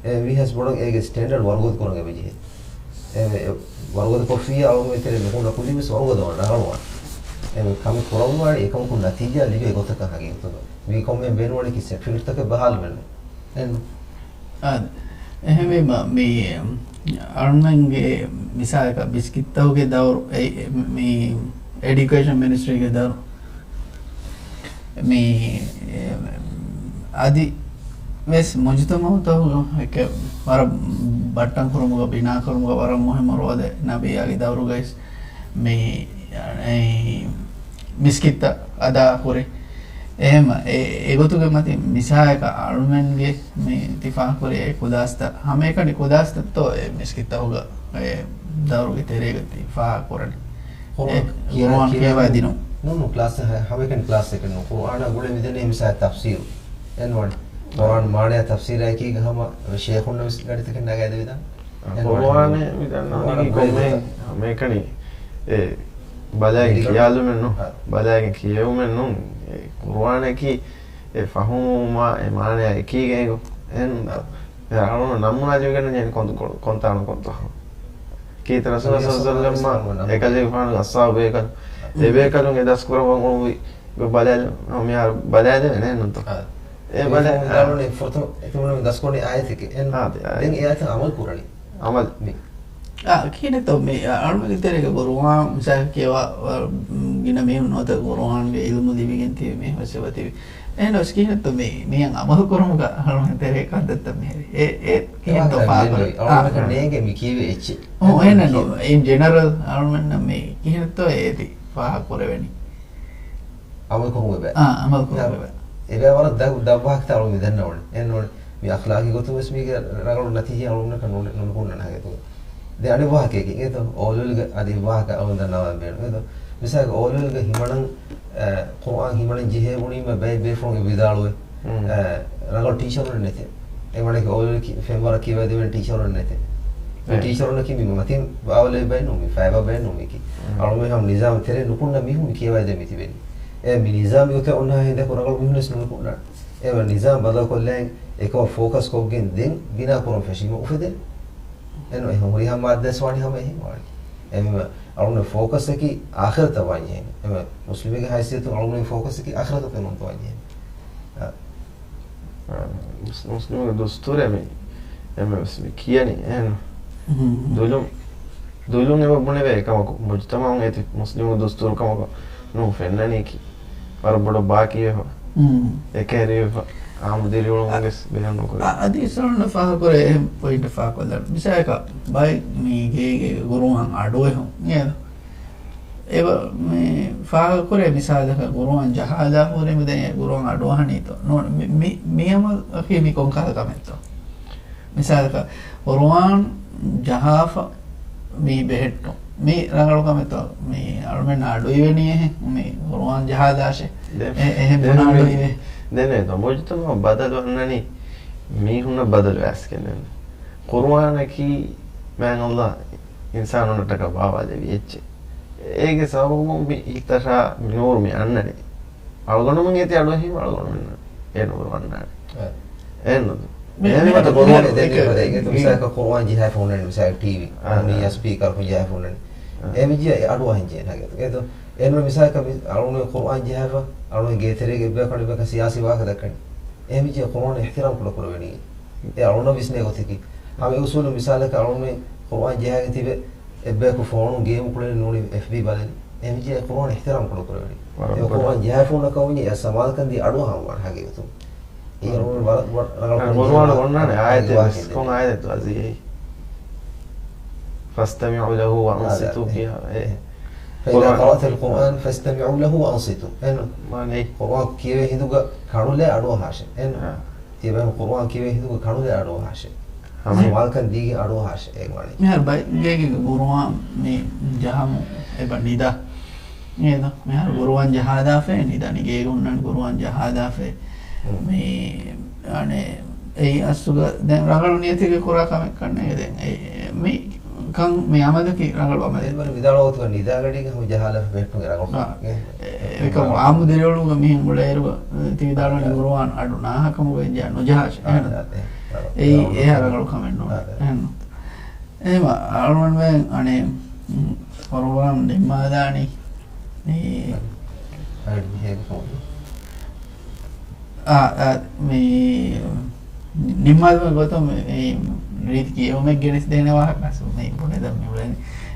އެ މީހަސް ބޮޑަށް އޭގެ ސްޓޭންޑަޑް ވަރުގަދަ ކުރަން އެބަޖެހޭ. އެ، އެ، ވަރުގަދަ ކޮށްފިއްޔާ އަޅުގަނޑު އެތެރެ ނުކުންނަ ކުދިން ވެސް ވަރުގަދަ ވާން ރަނގަޅުވާން. އެ ކަމެއް ކުރައްވާނެ އެކަމަކުން ނަތީޖާ ލިބޭ ގޮތަކަށް ހަގީގަތުގަ. މީ ކޮންމެ ބޭނުންވަނީ ކި ސެޓްފިކެޓްތަކެއް ބަހާލުމެއްނު. އެން. އާ، އެހެންވީމަ، މި އަޅުމެންގެ މިސާލަކަށް މިސްކިތްތަކުގެ ދައުރު، އެ، މި އެޑިއުކޭޝަން މިނިސްޓްރީގެ ދައުރު، މި، އެ، އަދި ވެސް މުޖުތަމަޢުތަކުގެ ވަރަށް ބައްޓަން ކުރުމުގަ، ބިނާ ކުރުމުގަ ވަރަށް މުހިއްމު ރޯލެއް ނަބީއާގެ ދައުރުގައި މި، އެ، މިސްކިތްތައް އަދާ ކުރި. އެހެން އެ، އެގޮތުގެ މަތި މިސާލަކަށް އަޅުމެންގެ މި ތި ފާހަގަކުރި އެ ކުލާސްތައް ހަމައެކަނި ކުލާސްތައްތޯ އެ މިސްކިތްތަކުގަ އެ ދައުރުގެ ތެރޭގަ ތި ފާހަގަކުރަނީ؟ އެ ޤުރުއާން ކިޔާ، ކިޔާ، ކިޔަވައިދިނުން. ނޫން، ނޫން، ކްލާސް ހަ-، ހަމައެކަނި ކްލާސް އެކެއް ނޫން. ޤުރުއާނާ ގުޅޭ މިދެންނެވި މިސާލަށް ތަފްސީރު. އެންވަން. ޤުރުއާން މާނަޔާ ތަފްސީރާއެކީގަ ހަމަ ޝޭޚުންނަށް ވެސް ގަޑިތަކެއް ނަގައިދެވިދާނެ. އެންވަން. ޤުރުއާނެއް މި ދަންނަވަނީ ޤުރުއާނާ ކޮންމެ ގުޅޭ ހަމައެކަނި އެ ބަލައިގެން ކިޔާލުމެއް ނޫން. އާ. ބަލައިގެން ކިޔެވުމެއް ނޫން. އެ ޤުރުއާނަކީ އެ ފަހުމުވުމާ އެ މާނަޔާ އެކީގައިގޮ. އެހެން އާ. އެ އަޅުން ނަމޫނާ ލިބިގެން ޖެހެނީ ކޮން، ކޮން، ކޮންތާނަކަށްތޯ. ކީރިތި ރަސޫލާ ނަބީ ޞައްލަﷲ ޢަލައިހި ވަސައްލަމަ އެކަލޭގެފާނުގެ އަޞްޙާބު ބޭކަލުން، އެ ބޭކަލުން އެ ދަސްކުރައްވަން އުޅުއްވި ބަލާލި، މިހާރު ބަލާލެވެނެއް ނޫންތޯ؟ އާ. އެ މީ ބަލާ-، ފޯމު ދާން އާ. އެ ފުރަތަމަ އެތިމުން މި ދަސްކުރަނީ އާޔަތެކޭ. އެން އާ، ދެ-، ދެން އާޔަތް. އެ އާޔަތަށް އަމަލު ކުރަނީ. އަމަލު. މި. އާ، ކިހިނެއްތޯ މި އަޅުމެންގެ ތެރޭގަ ޤުރުއާން މިސާލަކަށް ކިޔަވާ، ވަ-، ގިނަ މީހުން ނުވަތަ ޤުރުއާންގެ ޢިލްމު ލިބިގެން ތިބި މީހުން ވެސް އެބަތިބި. އެހެންނަމަވެސް ކިހިނެއްތޯ މި، މިއަށް އަމަލު ކުރުމުގަ އަޅުމެން ތެރޭ ކަންތައްތައް މިހެރީ. އެ، އެ ކިހިނެއްތޯ ފާހަގަ ކުރަނީ؟ އަޅުމެންނަށް ނޭނގޭ މި ކިޔެވޭ އެއްޗެއް. އޮ، އެހެން އެހެން ނޫން. އިން ޖެނެރަލް އަޅުމެންނަށް މި ކިހިނެއްތޯ އޭތި ފާހަގަ ކުރެވެނީ؟ އަމަލު ކުރުމުގެ ބައި. އާ، އަމަލު ކުރުމުގެ ބައި. އެބައި ވަރަށް ދަށް، ދަށް ވާހަކަތައް އަޅުގަނޑު މި ދަންނަވަނީ. އެހެން ނޫން. މި އަޚްލާޤީ ގޮތުން ވެސް މީގެ ރަނގަޅު ނަތީޖާ އަޅުގަނޑަކަށް ނު-، ނު-، ނުކުންނަން ހަގީގަތުގަ. ދެން އަނެއް ވާހަކައަކީ، އެދޯ އޯލެވެލްގެ އަދި ވާހަކަ އަޅުގަނޑު ދަންނަވާން ބޭނުން. އެދޯ މިސާލަކަށް އޯލެވެލްގެ ހިމަނަން، އަ، ޤުރުއާން ހިމަނަން ޖެހޭ ބުނީމަ ބައެއް ބޭފުޅުން އެ ވިދާޅުވޭ. އަ، ރަނގަޅު ޓީޗަރުން ނެތޭ. އެ ވަނީ އޯލެވެލް ކި-، ފެންވަރަށް ކިޔަވައިދެވޭނެ ޓީޗަރުން ނެތޭ. އެ ޓީޗަރުންނަކީ މި މަތިން ބާވަލެއް ބައެއް ނޫން، މި ފައިބާ ބައެއް ނޫން މީކީ. އަޅުމެން ހަމަ ނިޒާމް ތެރޭ ނުކުންނަ މީހުން މި ކިޔަވައިދޭ މި ތިބެނީ. އެ މި ނިޒާމް ގޮތެއް އޮންނަ ހިނދަކު ރަނގަޅު މީހުން ވެސް ނުކުންނާނެ. އެ ނިޒާމް ބަދަލުކޮށްލައިން އެކަމަށް ފޯކަސް ކޮށްގެން ދެން ބިނާ ކުރަން ފެށީމަ އުފެދޭ. އެން އެ ހުރިހާ މާއްދާ ވެސް ވާނީ ހަމަ އެހެން ވާނީ. އެ މި އަޅުގަނޑު ފޯކަސްއަކީ އާޚިރަތަށް ވާން ޖެހޭނެ. އެ މި މުސްލިމެއްގެ ހައިސިއްޔަތުން އަޅުގަނޑު ފޯކަސްއަކީ އާޚިރަތަށް ނޫންތޯ ވާން ޖެހޭނެ. އާ. މުސް-، މުސްލިމުގެ ދުސްތޫރެއް މި އެންމެ ވެސް މި ކިޔަނީ. އެހެން ހުން. ދުލުން، ދުލުން އެބަ ބުނެވޭ އެކަމަކު، މުޖުތަމަޢުން އޭތި މުސްލިމުގެ ދުސްތޫރު ކަމަކު ނޫން ފެންނަނީކީ. ވަރަށް ބޮޑަށް ބާކީވެފަ. ހުން. އެކަހެރިވެފަ. އާއްމު ދިރިއުޅުމުން ވެސް ބޭނުން ނުކުރޭ. އަ-، އަދި އިސްރާން ފާހަގަކުރޭ އެހެން ޕޮއިންޓެއް ފާހަގަކޮށްލަން. މިސާލަކަށް ބައެއް މީ ގޭގެ ޤުރުއާން އަޑުއެހުން. އޭނަ އެބަ މި ފާހަގަކުރޭ މިސާލަކަށް ޤުރުއާން ޖަހާލާފަ ހުރީމަ ދެން އެ ޤުރުއާން އަޑުއަހަނީތޯ؟ ނޫން، މި، މި، މި އަމަލަކީ މި ކޮން ކަހަލަ ކަމެއްތޯ؟ މިސާލަކަށް ޤުރުއާން ޖަހާފަ މީ ބެހެއްޓުން. މީ ރަނގަޅު ކަމެއްތޯ؟ މީ އަޅުމެން އަޑުއިވެނީ އެހެން. މީ ޤުރުއާން ޖަހާލާށޭ. ދެން، އެ، އެހެން ދެން ބުނާ މި، އަޑުއިވޭ. ދެން އެދޯ މުޖުތަމަޢު ބަދަލު އަންނަނީ މީހުންނަށް ބަދަލު ވެސް ގެންނަނީ. ޤުރުއާނަކީ މާތް ﷲ އިންސާނުންނަށްޓަކާ ބާވާލެއްވި އެއްޗެއް. އޭގެ ސަބަބުން މި ހިތަށާ މި ނޫރު މި އަންނަނީ. އަޅުގަނޑުމެން އޭތި އަޑުއެހީމަ އަޅުގަނޑުމެންނަށް އެ ނޫރު އަންނާނެ. އެ. އެހެންނު؟ މި، އެހެން މި ވަތަ އަދި ޤުރުއާން މި ދެން އެކެ، މި ފަދައިން އެ، މިސާލަކަށް ޤުރުއާން ޖަހާފަ ހުންނަނީ މިސާލަކަށް ޓީވީ. އާ، މި އާ. އަ ސްޕީކަރު ޖަހާފަ ހުންނަނީ. އާ. އެ މި ޖިޔަ އެ އަޑުއަހަން ޖެހޭނެ ހަގީގަތު. އެދޯ، އެންމެ މިސާލަކަށް މި އަޅުގަނޑު ޤުރުއާން ޖަހާފަ، އަޅުގަނޑު ގޭތެރޭގެ އެއްބަޔަކު އަނެއްބަޔަކަށް ސިޔާސީ ވާހަކަ ދައްކަނީ. އެ މި ޖިޔަ ޤުރުއާން އިޙްތިރާމް ކުޑަ ކުރެވެނީ. އެ އަޅުންނަށް ވިސްނޭ ގޮތަކީ. ހަމަ އެ އުސޫލު މިސާލަކަށް އަޅުމެން ޤުރުއާން ޖަހާގެން ތިބެ އެއްބަޔަކު ފޯނުން ގޭމް ކުޅެނީ ނޫނީ އެފްބީ ބަލަނީ. އެހެން ޖެހޭ ޤުރުއާން އިޙްތިރާމް ކުޑަކުރެވެނީ. ވަރަށް އެ ބޮޑަށް. ޤުރުއާން ޖަހާފަ ހުންނަ ކަމުން އެ ސަމާލުކަން ދީ އަޑުއަހަން ވާނެ ހަގީގަތުން. އެ ޤުރުއާން ވަރަށް ބޮޑަށް ރަނގަޅު ޤުރުއާން ކަމެއް އޮންނާނެ ނާ އާޔަތެއް ވެސް. ކޮން އާޔަތެއްތޯ އަޒީޒީ؟ فاستمعوا له وأنصتوا އާ، އެ، ކިޔާ، އެ. އެ. فإذا قرأت القرآن فاستمعوا له وأنصتوا. އެން މާނައީ؟ ޤުރުއާން ކިޔެވޭ ހިނދުގަ ކަނުލައި އަޑުއަހާށޭ. އެން އާ. ތިޔަބައިމީހުން ޤުރުއާން ކިޔެވޭ ހިނދުގަ ކަނުލައި އަޑުއަހާށޭ. ހަމަ. ސުވާލުކަން ދީގެން އަޑުއަހާށޭ އޭގެ މާނަ. މިހާރު ބައެއް ގޭގެ ޤުރުއާން މި ޖަހަމުން އެބަ ނިދާ. އޭދޯ، މިހާރު ޤުރުއާން ޖަހާލާފައި ނިދަނީ ގޭގަ ހުންނަން ޤުރުއާން ޖަހާލާފައި. މި، އަނެއް، އެއީ އަސްލުގަ ދެން ރަނގަޅު ނިޔަތެއްގަ ކުރާ ކަމެއްކަންނޭ ދެން. އެ، މި ކަން، މި އަމަލަކީ ރަނގަޅު އަމަލެއް. އެ، ވިދާޅުވާ ގޮތުގަ ނިދާގަޑީގަ ހަމަ ޖަހާލާފަ ބެހެއްޓުން ރަނގަޅު. އާ. އެ، އެކަމު އާއްމު ދިރިއުޅުމުގަ މިހެން އުޅޭއިރުގަ ތި ވިދާޅުވަނީ ޤުރުއާން އަޑު ނާހަކަމުގަ އެއްޖާ ނުޖަހާށޭ. އާ، އެހެން. އާ، އާ، އެއީ އާ، އެހާ ރަނގަޅު ކަމެއް ނޫން. އާ، އާ. އެހެން. އެހެން އަޅުގަނޑުމެން އަނެއް، ޕްރޮގްރާމް ނިންމާލާނީ. މި އަޑު މިހޭގެ ފޯނު. އާ، އާ، މި ނިންމާލުމުގެ ގޮތުން މި، މި ރީތި ކިޔެވުމެއް ގެނެސްދޭނެ ވާހަކަ އަސްލު މި ބުނެދަން މި އުޅެނީ.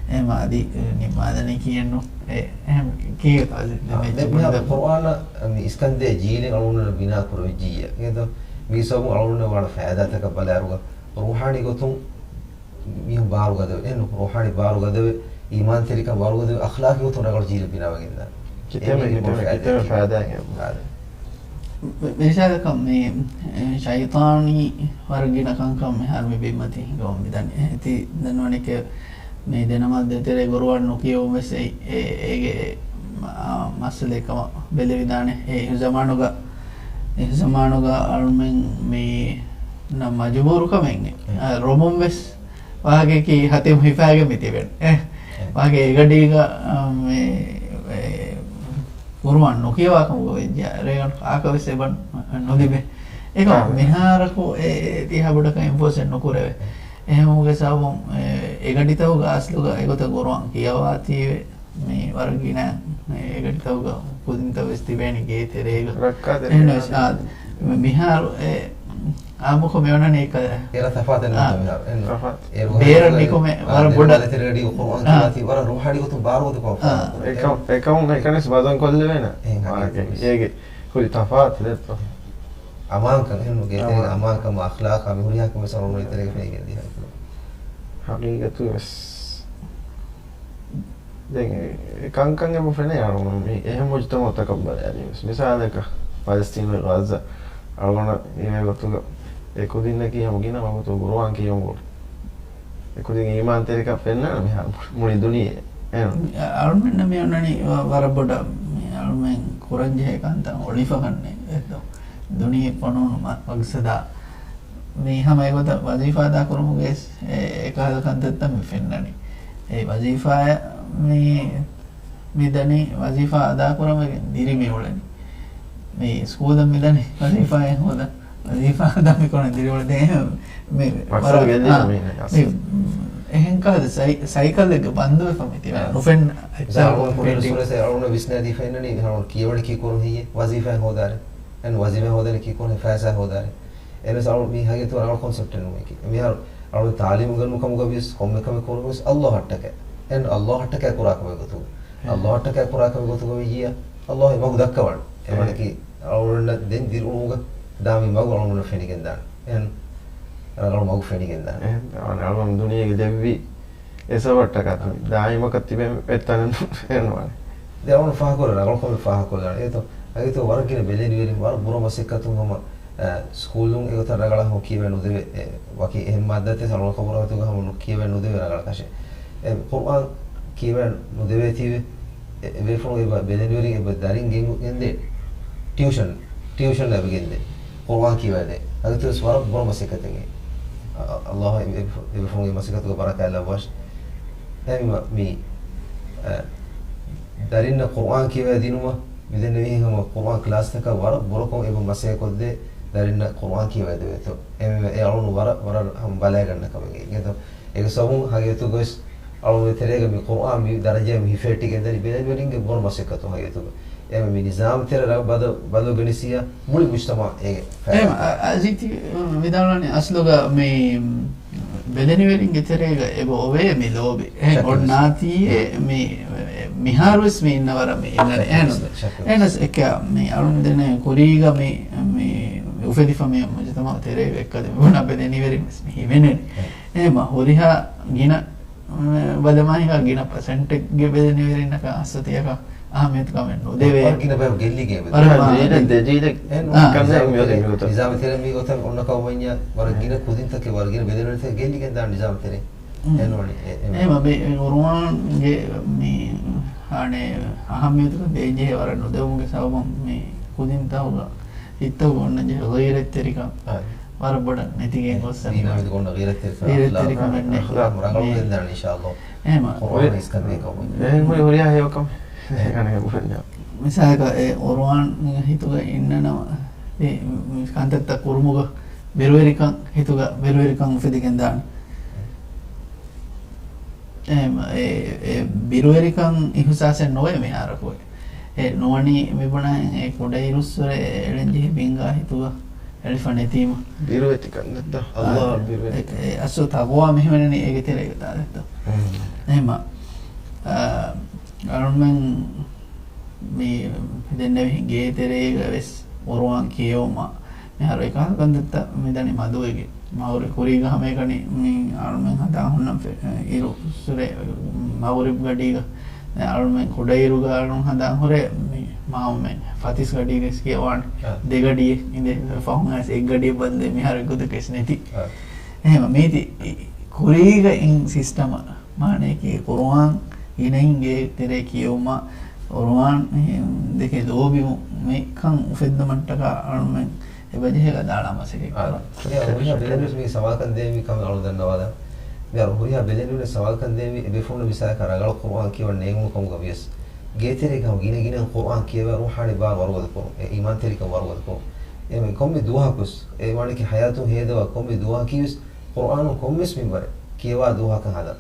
އެހެން އަދި ނިންމާލަނީ ކިޔެއްނު. އެ، އެހެން ކީ އާ، ދެން މިހާރު ޤުރުއާނަށް މި އިސްކަންދޭ ޖީލެއް އަޅުގަނޑު ބިނާ ކުރެވިއްޖިއްޔާ. އެހެން މީ ސަބަބުން އަޅުގަނޑު ވާނެ ފައިދާތަކަށް ބަލާއިރުގަ ރޫޙާނީ ގޮތުން މީހުން ބާރުގަދަވެ، އެން ރޫޙާނީ ބާރުގަދަވެ، އީމާންތެރިކަން ބާރުގަދަވެ، އަޚްލާޤީ ގޮތުން ރަނގަޅު ޖީލެއް ބިނާވެގެންދާނެ. ކިތަންމެ، އެ މީހުން ކިތަންމެ، ފައިދާ ކިތަންމެ ކިޔަން. ފައިދާ ކިޔަން. އާދެ. މި-، މިސާލަކަށް މި، އެ، ޝައިޠާނީ ވަރަށް ގިނަ ކަންކަން މިހާރު މި ބިންމަތީ ހިނގަމުން މިދަނީ. އެ، ތި ދަންނަވަނީކޭ މި ދެނަމާދު ދޭތެރޭ ޤުރުއާން ނުކިޔެވުން ވެސް އެ، އެ، އޭގެ މަ-، މައްސަލައެއް ކަމަށް ބެލެވިދާނެ. އެ ޒަމާނުގަ، އެ ޒަމާނުގަ އަޅުމެން މި ނަ މަޖުބޫރު ކަމެއް އެ. އެ. އަ، ރޮމުން ވެސް ވާހަކައަކީ ހަތިމް ހިފާގެން މި ތިބެން. އެ، ވާގެ އެގަޑީގަ، އާ، މި، އެ، ޤުރުއާން ނުކިޔަވާ ކަމުގަ ވެއްޖެ. ރޭގަނޑު ކާކަށް ވެސް އެބަ ނުލިބޭ. އެކަމަ އާ. މިހާރަކު އެ، އެ ތިހާ ބޮޑަކަށް އެންފޯސެއް ނުކުރެވޭ. އެހެންވުމުގެ ސަބަބުން އެ، އެގަޑިތަކުގަ އަސްލުގަ އެގޮތަށް ޤުރުއާން ކިޔަވާތީވެ. މި ވަރަށް ގިނަ އެގަޑިތަކުގަ ކުދިންތައް ވެސް ތިބޭނީ ގޭ ތެރޭގަ. ރައްކާތެރޭ. އެހެންވެސް، އާ، މިހާރު އެ އާއްމުކޮށް މި އޮންނަނީ އެކަ-، އޭރަށް ތަފާތެއް ނުވަތަ އާ. މިހާރު. އެން ތަފާތު. އޭރު ބޭރަށް ވަރަށް ނިކުމެ އާ، ވަރަށް ދެން ބޮޑަށް. ވަލެ ތެރޭގަޑީ ޤުރުއާން އާ. ކިޔާތީ ވަރަށް ރޫޙާނީ ގޮތުން ބާރު ގޮތަކަށް އާ. ފާހަގަކުރޭ. އެކަމް، އެކަމުން އެކަނިސް ބަދަލު ކޮށްލެވޭނެ. އެހެން އާ، ހަގީގަތް. އޭގެ ކުރި ތަފާތު ދެއްތޯ. އަމާންކަން، އެހެން ގޭތެރޭގެ އަމާން. އަމާންކަމާ އަޚްލާޤާ މި ހުރިހާ ކަމެއް ސަރުނު ތެރޭގަ ފެނިގެން ދިޔަ. ހަގީގަތު ވެސް. ދެން އެ، އެ ކަންކަން އެބަ ފެނޭ އަޅުގަނޑު މި އެހެން މުޖުތަމަޢުތަކަށް ބަލާލިޔަސް. މިސާލަކަށް ފަލަސްތީނު ގާޒާ އަޅުގަނޑަށް އިވޭ ގޮތުގަ އެ ކުދިންނަކީ ހަމަ ގިނަ ވަގުތު ޤުރުއާން ކިޔަމުގަ އެ ކުދިން އީމާންތެރިކަން ފެންނާނެ މިހާރު މުޅި ދުނިޔެ. އެހެން. އަޅުމެންނަށް މި އޮންނަނީ ވަ-، ވަރަށް ބޮޑަށް މި އަޅުމެން ކުރަންޖެހޭ ކަންތައް އޮޅިފަ ކަންނޭނގެ. ދުނިޔެ ފޮނުވުނު މަ-، މަގްސަދާ މީ ހަމަ އެގޮތަށް ވަޒީފާ އަދާކުރުމުގެ އެ-، އެކަހަލަ ކަންތައްތައް މި ފެންނަނީ. އެ ވަޒީފާއަށް މި، މި ދަނީ ވަޒީފާ އަދާކުރަން ވެގެން ދިރި މި އުޅެނީ. މި ސްކޫލަށް މި ދަނީ ވަޒީފާއެއް ހޯދަން. ވަޒީފާ އަދާ މި ކުރަން ދިރި އުޅެނީ. ދެން މި މަޤްޞަދު ވަރަށް، ގެއްލި އާ، މީނަ މި އަސް. އެހެން ކާދަ ސައި-، ސައިކަލެއްގެ ބަންދުވެފަ މި ތިބެ. އާ. ނުފެން މިސާލަކަށް އަޅުގަނޑު ކުޑަ ސުރެސް އަޅުގަނޑު ވިސްނާދީފަ އިންނަނީ މިހާރު ކިޔަވަނީ ކީކުރުން ހެއްޔޭ؟ ވަޒީފާއެއް ހޯދާނެ. އެން ވަޒީފާއެއް ހޯދާނެ ކީކުރުން ހެއްޔޭ؟ ފައިސާ ހޯދާނެ. އެންވެސް އަޅު މީ ހަގީގަތު ވަރަށް ކޮންސެޕްޓެއް ނުވޭކި. މިހާރު އަޅު ތާލީމު ގެނުނު ކަމުގަ ވިޔަސް ކޮންމެ ކަމެއް ކުރުން ވެސް އައްލާހަށްޓަކައި. އެން އައްލާހަށްޓަކައި ކުރާ ކަމެއް ގޮތުގަ. އެ. އައްލާހަށްޓަކައި ކުރާ ކަމެއް ގޮތުގަ ވެއްޖިއްޔާ، އައްލާހު އެ މަގު ދައްކަވާނެ. އެ. އެމަނަކީ އަޅުގަނޑަށް ދެން ދިރިއުޅުމުގަ ދާ މި މަގު އަޅުގަނޑަށް ފެނިގެންދާނެ. އެހެން ރަނގަޅު މަގު ފެނިގެންދާނެ. އެހެން އަޅުގަނޑު ދުނިޔޭގެ ލެއްވި އެ ސަބަބަށްޓަކާ ދާއިމަކަށް ތިބެން އެއްތަނެއް ނުވާނެ. ދެން އަޅުގަނޑު ފާހަގަކުރޭ، ރަނގަޅު ކަމެއް ފާހަގަކޮށްލާނެ. އެއީތޯ، އަގިތޯ ވަރަށް ގިނަ ބެލެނިވެރިން ވަރަށް ބުރަ މަސައްކަތުން ހަމަ، އަ، ސްކޫލުން އެގޮތަށް ރަނގަޅަށް ހަމަ ކިޔަވައި ނުދެވޭ، އެ، ވަކި އެހެން މާއްދާތެއް ސަރުވަރު ކަބުރާ ގޮތުގަ ހަމަ ނު-، ކިޔަވައި ނުދެވޭ ރަނގަޅަށް ކަށެއް. އެ، ޤުރުއާން ކިޔަވައި ނުދެވޭތީވެ، އެ، އެ ބޭފުޅުން އެބަ ބެލެނިވެރިން އެބަ ދަރިން ގެންގު-، ގެންދޭ ޓިއުޝަން، ޓިއުޝަން އެބަ ގެންދޭ. ޤުރުއާން ކިޔަވައިދޭ. އަގިތޯ ވެސް ވަރަށް ބުރަ މަސައްކަތެއް. އަ-، އަ-، އައްލާހު އެ-، އެ-، އެބޭފުޅުންގެ މަސައްކަތުގެ ބަރަކާތް ލައްވާށި. އެހެންވީމަ މި، އަ، ދަރިންނަށް ޤުރުއާން ކިޔަވައި ދިނުމަށް މިދެންނެވިހެން ހަމަ ޤުރުއާން ކްލާސްތަކަށް ވަރަށް ބުރަކޮށް އެބަ މަސައްކަތް ކޮށްދޭ ދަރިންނަށް ޤުރުއާން ކިޔަވައިދެވޭތޯ. އެހެންވީމަ އެ އަޅުން ވަރަށް، ވަރަށް ހަމަ ބަލައިގަންނަ ކަމެއް. އެގޮތަށް އޭގެ ސަބަބުން ހަގީގަތުގަވެސް އަޅުގަނޑުގެ ތެރޭގަ މި ޤުރުއާން މި ދަރަޖައިން މި ހިފެހެއްޓިގެންދަނީ ބެލެނިވެރިންގެ ބުރަ މަސައްކަތުން ހަގީގަތުގަ. އެހެންވީމަ މި ނިޒާމް ތެރެ ރަ-، ބަދަ-، ބަދަލު ގެނެސިއްޔާ މުޅި މުޖްތަމަޢު އޭގެ އެހެން ފައިދާ. އަ-، އަޒީތީ ވިދާޅުވަނީ އަސްލުގަ މި ބެލެނިވެރިންގެ ތެރޭގަ އެބަ އޮވޭ މި ލޯބި. އެހެން ޝައްކެއް ނުވެސް. އޮންނާތީއޭ އާ. މި، މިހާރުވެސް މި އިންނަ ވަރަށް މި އިންނަނީ. ޝައްކެއް އެހެން ނުވެސް. ޝައްކެއް ނުވެސް. އެހެން އެކަ މި އަޅުން ދެނެ ކުރީގަ މި، މި އުފެދިފަ މި މުޖުތަމަޢު ތެރޭގަ އެއްކަލެ ބުނާ ބެލެނިވެރިން ވެސް މި ހިމެނެނީ. އެ. އެހެން ހުރިހާ ގިނަ ބަލަމާހިގާ ގިނަ ޕަސެންޓެއްގެ ބެލެނިވެރިންނަކަށް ހައްސަތިއަކަށް އަހައްމިޔަތުކަމެއް ނުދެވޭ. ވަރަށް ގިނަ ބަޔަކު ގެއްލިގެން ވަރަށް މާ ޖީލެއް ދެ ޖީލެއް އާ. ކަންނޭނގެ މިއޮތީ މިގޮތަށް. ނިޒާމް ތެރެ މިގޮތަށް އޮންނަ ކަމަށް ވަންޏާ ވަރަށް ގިނަ ކުދިންތަކެއް ވަރަށް ގިނަ ބެލެނިވެރިންތަކެއް ގެއްލިގެން ދާނެ ނިޒާމް ތެރެ. އެހެންވަނީ އެ-، އެ-، އެހެންވީމަ މި ޤުރުއާންގެ މި އަނެއް އަހައްމިޔަތުކަން ދޭންޖެހޭ ވަރަށް ނުދެވުމުގެ ސަބަބުން މި ކުދިންތަކުގަ ހިތްތަކުގަ އޮންނަންޖެހޭ ޣީރަތްތެރިކަން އާ. ވަރަށް ބޮޑަށް ނެތިގެން ގޮސް ދީނާ މިދި ގޮންނަ ޣީރަތްތެރިކަން ޣީރަތްތެރިކަމެއް އަޚްލާޤު ނެތް. ރަނގަޅު މި ގެންދާނެ އިންޝާﷲ. އެހެންވީމަ ޤުރުއާން އިސްކަން ދޭ ކަމުން. އެހެން ހުރި ހުރިހާ ހެޔޮކަމެއް. އެ. އަނެއް ބުނެ. މިސާލަކަށް އެ ޤުރުއާން ހިތުގަ އިންނަނަމަ، އެ ކަންތައްތައް ކުރުމުގަ ބިރުވެރިކަން، ހިތުގަ ބިރުވެރިކަން އުފެދިގެން ދާނެ. އެ، އެ، އެ ބިރުވެރިކަން އިހުސާސެއް ނުވޭ މިހާރަކު. އެ ނުވަނީ މިބުނާހެން އެ ކުޑައިރުއްސުރެ އެޅެންޖެހި ބިންގާ ހިތުގަ އެޅިފަ ނެތީމަ. ބިރުވެތި ކަންތައްތައް، އާ، ﷲ އަށް ބިރުވެތި. އެ، އެ އަސްލު ތަޤްވާ މިހިމެނެނީ އޭގެ ތެރޭގަ ދާދެއްތޯ. އެހެން. އެހެންމަ، އާ، އަޅުމެން މި ދެންނެވިހެން ގޭތެރޭގަ ވެސް ޤުރުއާން ކިޔެވުމަށް މިހާރު އެކަހަލަ ކަންތައްތައް މިދަނީ މަދުވެގެން. މަޣުރިބް ކުރީގަ ހަމައެކަނި މި އަޅުމެން ހަދާ ހުންނަން ފެ-، އިރުއްސުރެ މަޣުރިބް ގަޑީގަ އަޅުމެން ކުޑައިރުގަ އަޅުން ހަނދާން ހުރޭ މި މާމެން ފަތިސް ގަޑީގަ ވެސް ކިޔަވާނެ. އާ. ދެ ގަޑިއެއް އިނދެ ފަހުން އައިސް އެއް ގަޑިއެއް ބަންދެ މިހާރު އެއްގޮތަކަށް ވެސް ނެތި. އާ. އެހެން މީތި ކުރީގަ އިން ސިސްޓަމަށް މާނަޔަކީ ޤުރުއާން ގިނައިން ގޭތެރޭ ކިޔެވުމަށް، ޤުރުއާން ދެކެ ލޯބިވުން މިކަން އުފެއްދުމަށްޓަކާ އަޅުމެން އެބަޖެހޭ ގަދައަޅާ މަސައްކަތް އާ، ކުރަން. އެ އޮންނަ ބެލެނިވެސް މި ސަވާލަކަށް ދޭ މި ކަމެއް އަޅު ދަންނަވާލަން. މިހާރު ހުރިހާ ބެލެނިވެ ސަވާލުކަން ދޭންވީ އެބޭފުޅުން މިސާލަކަށް ރަނގަޅު ޤުރުއާން ކިޔަވަން ނޭނގުނު ކަމުގަ ވިޔަސް، ގޭތެރޭގަ ހަމަ ގިނަ ގިނަ ޤުރުއާން ކިޔަވާ ރޫޙާނީ ބާރު ވަރުގަދަ ކުރުން، އެ އީމާންތެރިކަން ވަރުގަދަ ކުރުން. އެ ކޮންމެ ދުވަހަކުވެސް، އެ ވާނެކި ޙަޔާތުން ހޭދަވާ ކޮންމެ ދުވަހަކީވެސް ޤުރުއާނު ކޮންމެސް މިންވަރެއް ކިޔަވާ ދުވަހަކަށް ހަދާ.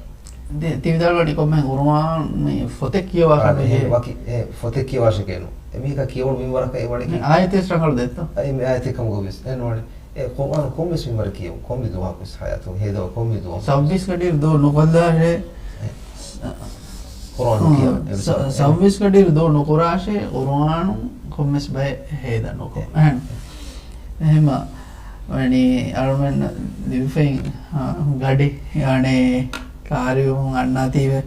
ދެ، ތި ވިދާޅުވަނީ ކޮންމެ ޤުރުއާން މި ފޮތެއް ކިޔަވާ އާ، ކަމަށް އެހެން ޖެހޭ. ވަކި، އެ ފޮތެއް ކިޔަވާށޭ ކޭނު. އެ މީހަކަށް ކިޔަވަން މިންވަރަކަށް އެ ވަނީ މި އާޔަތެއް ރަނގަޅު ދެއްތޯ؟ އެ މި އާޔަތެއް ކަމުގަ ވިޔަސް. އެ ނުވަނީ. އެ ޤުރުއާން ކޮންމެސް މިންވަރެއް ކިޔަވުން، ކޮންމެ ދުވަހަކުވެސް ޙަޔާތުން ހޭދަވާ ކޮންމެ ދުވަހަކު. ސައުވީސް ގަޑިއިރު ދޫ ނުކޮށްލާށޭ. އެ. ޤުރުއާން ކިޔަ، އެ، ސަ-، ސަ-، ސައުވީސް ގަޑިއިރު ދޫ ނުކުރާށޭ، ޤުރުއާނު ކޮންމެސް ބައެއް ހޭދަ ނުކޮށް. އެ. އެހެން. އެހެމަ، ވަނީ އަޅުމެން ލިބިފައި، އާ، ގަޑި، އަނެ، ކާރިވުމުން އަންނާތީވެ،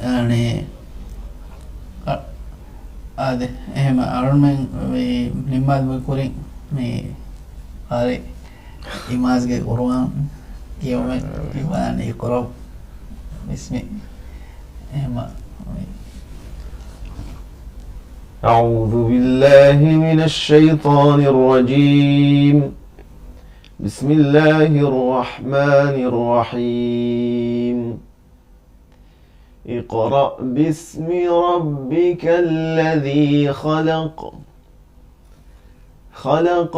އަނެ، އަ-، އާދެ، އެހެމަ އަޅުމެން މި ނިންމާލުމުގެ ކުރިން މި އާރި އިމާޒްގެ ޤުރުއާން ކިޔެވުމެއް އިމާން އިޤްރާ ބިސްމި އެހެމަ. أعوذ بالله من الشيطان الرجيم. بسم الله الرحمن الرحيم. اقرأ باسم ربك الذي خلق. خلق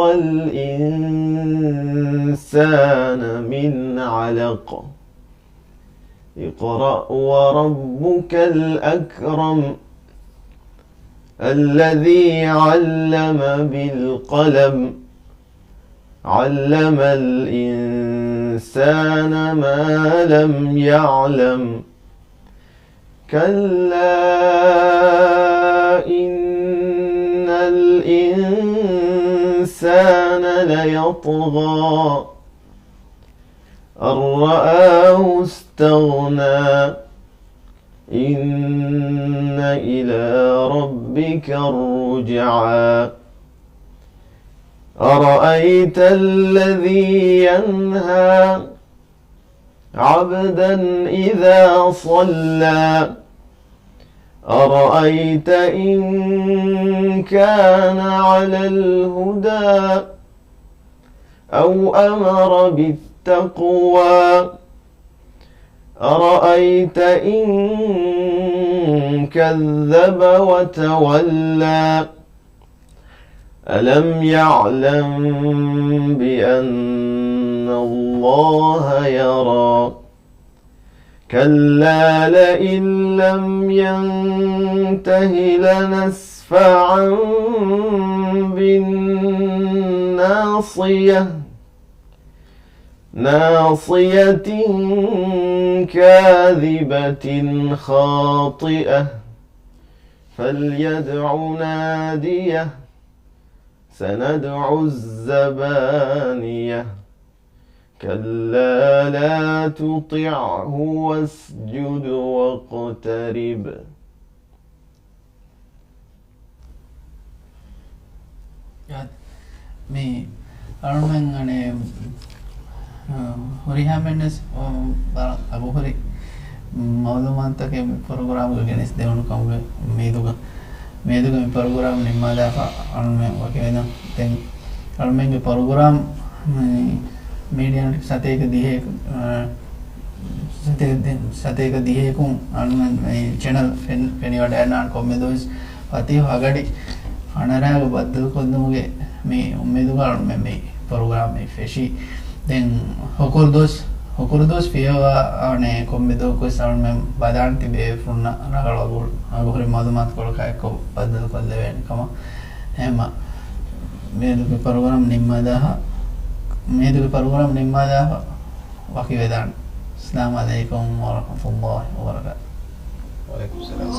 الإنسان من علق. اقرأ وربك الأكرم. الذي علم بالقلم. علم الإنسان ما لم يعلم. كلا إن الإنسان ليطغى. أن رآه استغنى. إن إلى ربك الرجعى. أرأيت الذي ينهى. عبدا إذا صلى. أرأيت إن كان على الهدى. أو أمر بالتقوى. أرأيت إن كذب وتولى. ألم يعلم بأن الله يرى. كلا لئن لم ينته لنسفعا بالناصية. ناصية كاذبة خاطئة. فليدع ناديه. سندع الزبانية. كلا لا تطعه واسجد واقترب. މި އަޅުމެން އަނެއް، އަ، ހުރިހާމެންވެސް، އަ، ވަރަށް އަގުހުރި މައުލޫމާތުތަކެއް މި ޕްރޮގްރާމްގަ ގެނެސް ދެވުނު ކަމުގެ އުއްމީދުގަ، މިއަދުގެ މި ޕްރޮގްރާމް ނިންމާލާފަ އަޅުމެން ވަކިވެދަން. ދެން އަޅުމެންގެ ޕްރޮގްރާމް މި މީޑިއާ ސަތޭކަ ދިހައެކު، އަ، ސަތޭ-، ސަތޭކަ ދިހައެކު އަޅުމެން މި ޗެނަލް ފެން-، ފެނިވަޑައިގަންނަވާނެ ކޮންމެ ދުވަސް ފަތިހު ހަގަޑި ފަނަރައިގަ ބައްދަލުކޮށްލުމުގެ މި އުއްމީދުގަ އަޅުމެން މި ޕްރޮގްރާމް މި ފެށީ. ދެން ހުކުރު ދުވަސް، ހުކުރު ދުވަސް ފިޔަވާ އަނެއް ކޮންމެ ދުވަހަކުވެސް އަޅުމެން ބަލާން ތިބޭފުޅުންނަށް ރަނގަޅު އަގު-، އަގުހުރި މައުލޫމާތުކޮޅަކާ އެއްކޮށް ބައްދަލުކޮށްލެވޭނެ ކަމަށް. އެހެމަ މިއަދުގެ ޕްރޮގްރާމް ނިންމާލާފަ، މިއަދުގެ ޕްރޮގްރާމް ނިންމާލާފަ ވަކިވެދާނެ. السلام عليكم ورحمة الله وبركاته. وعليكم السلام.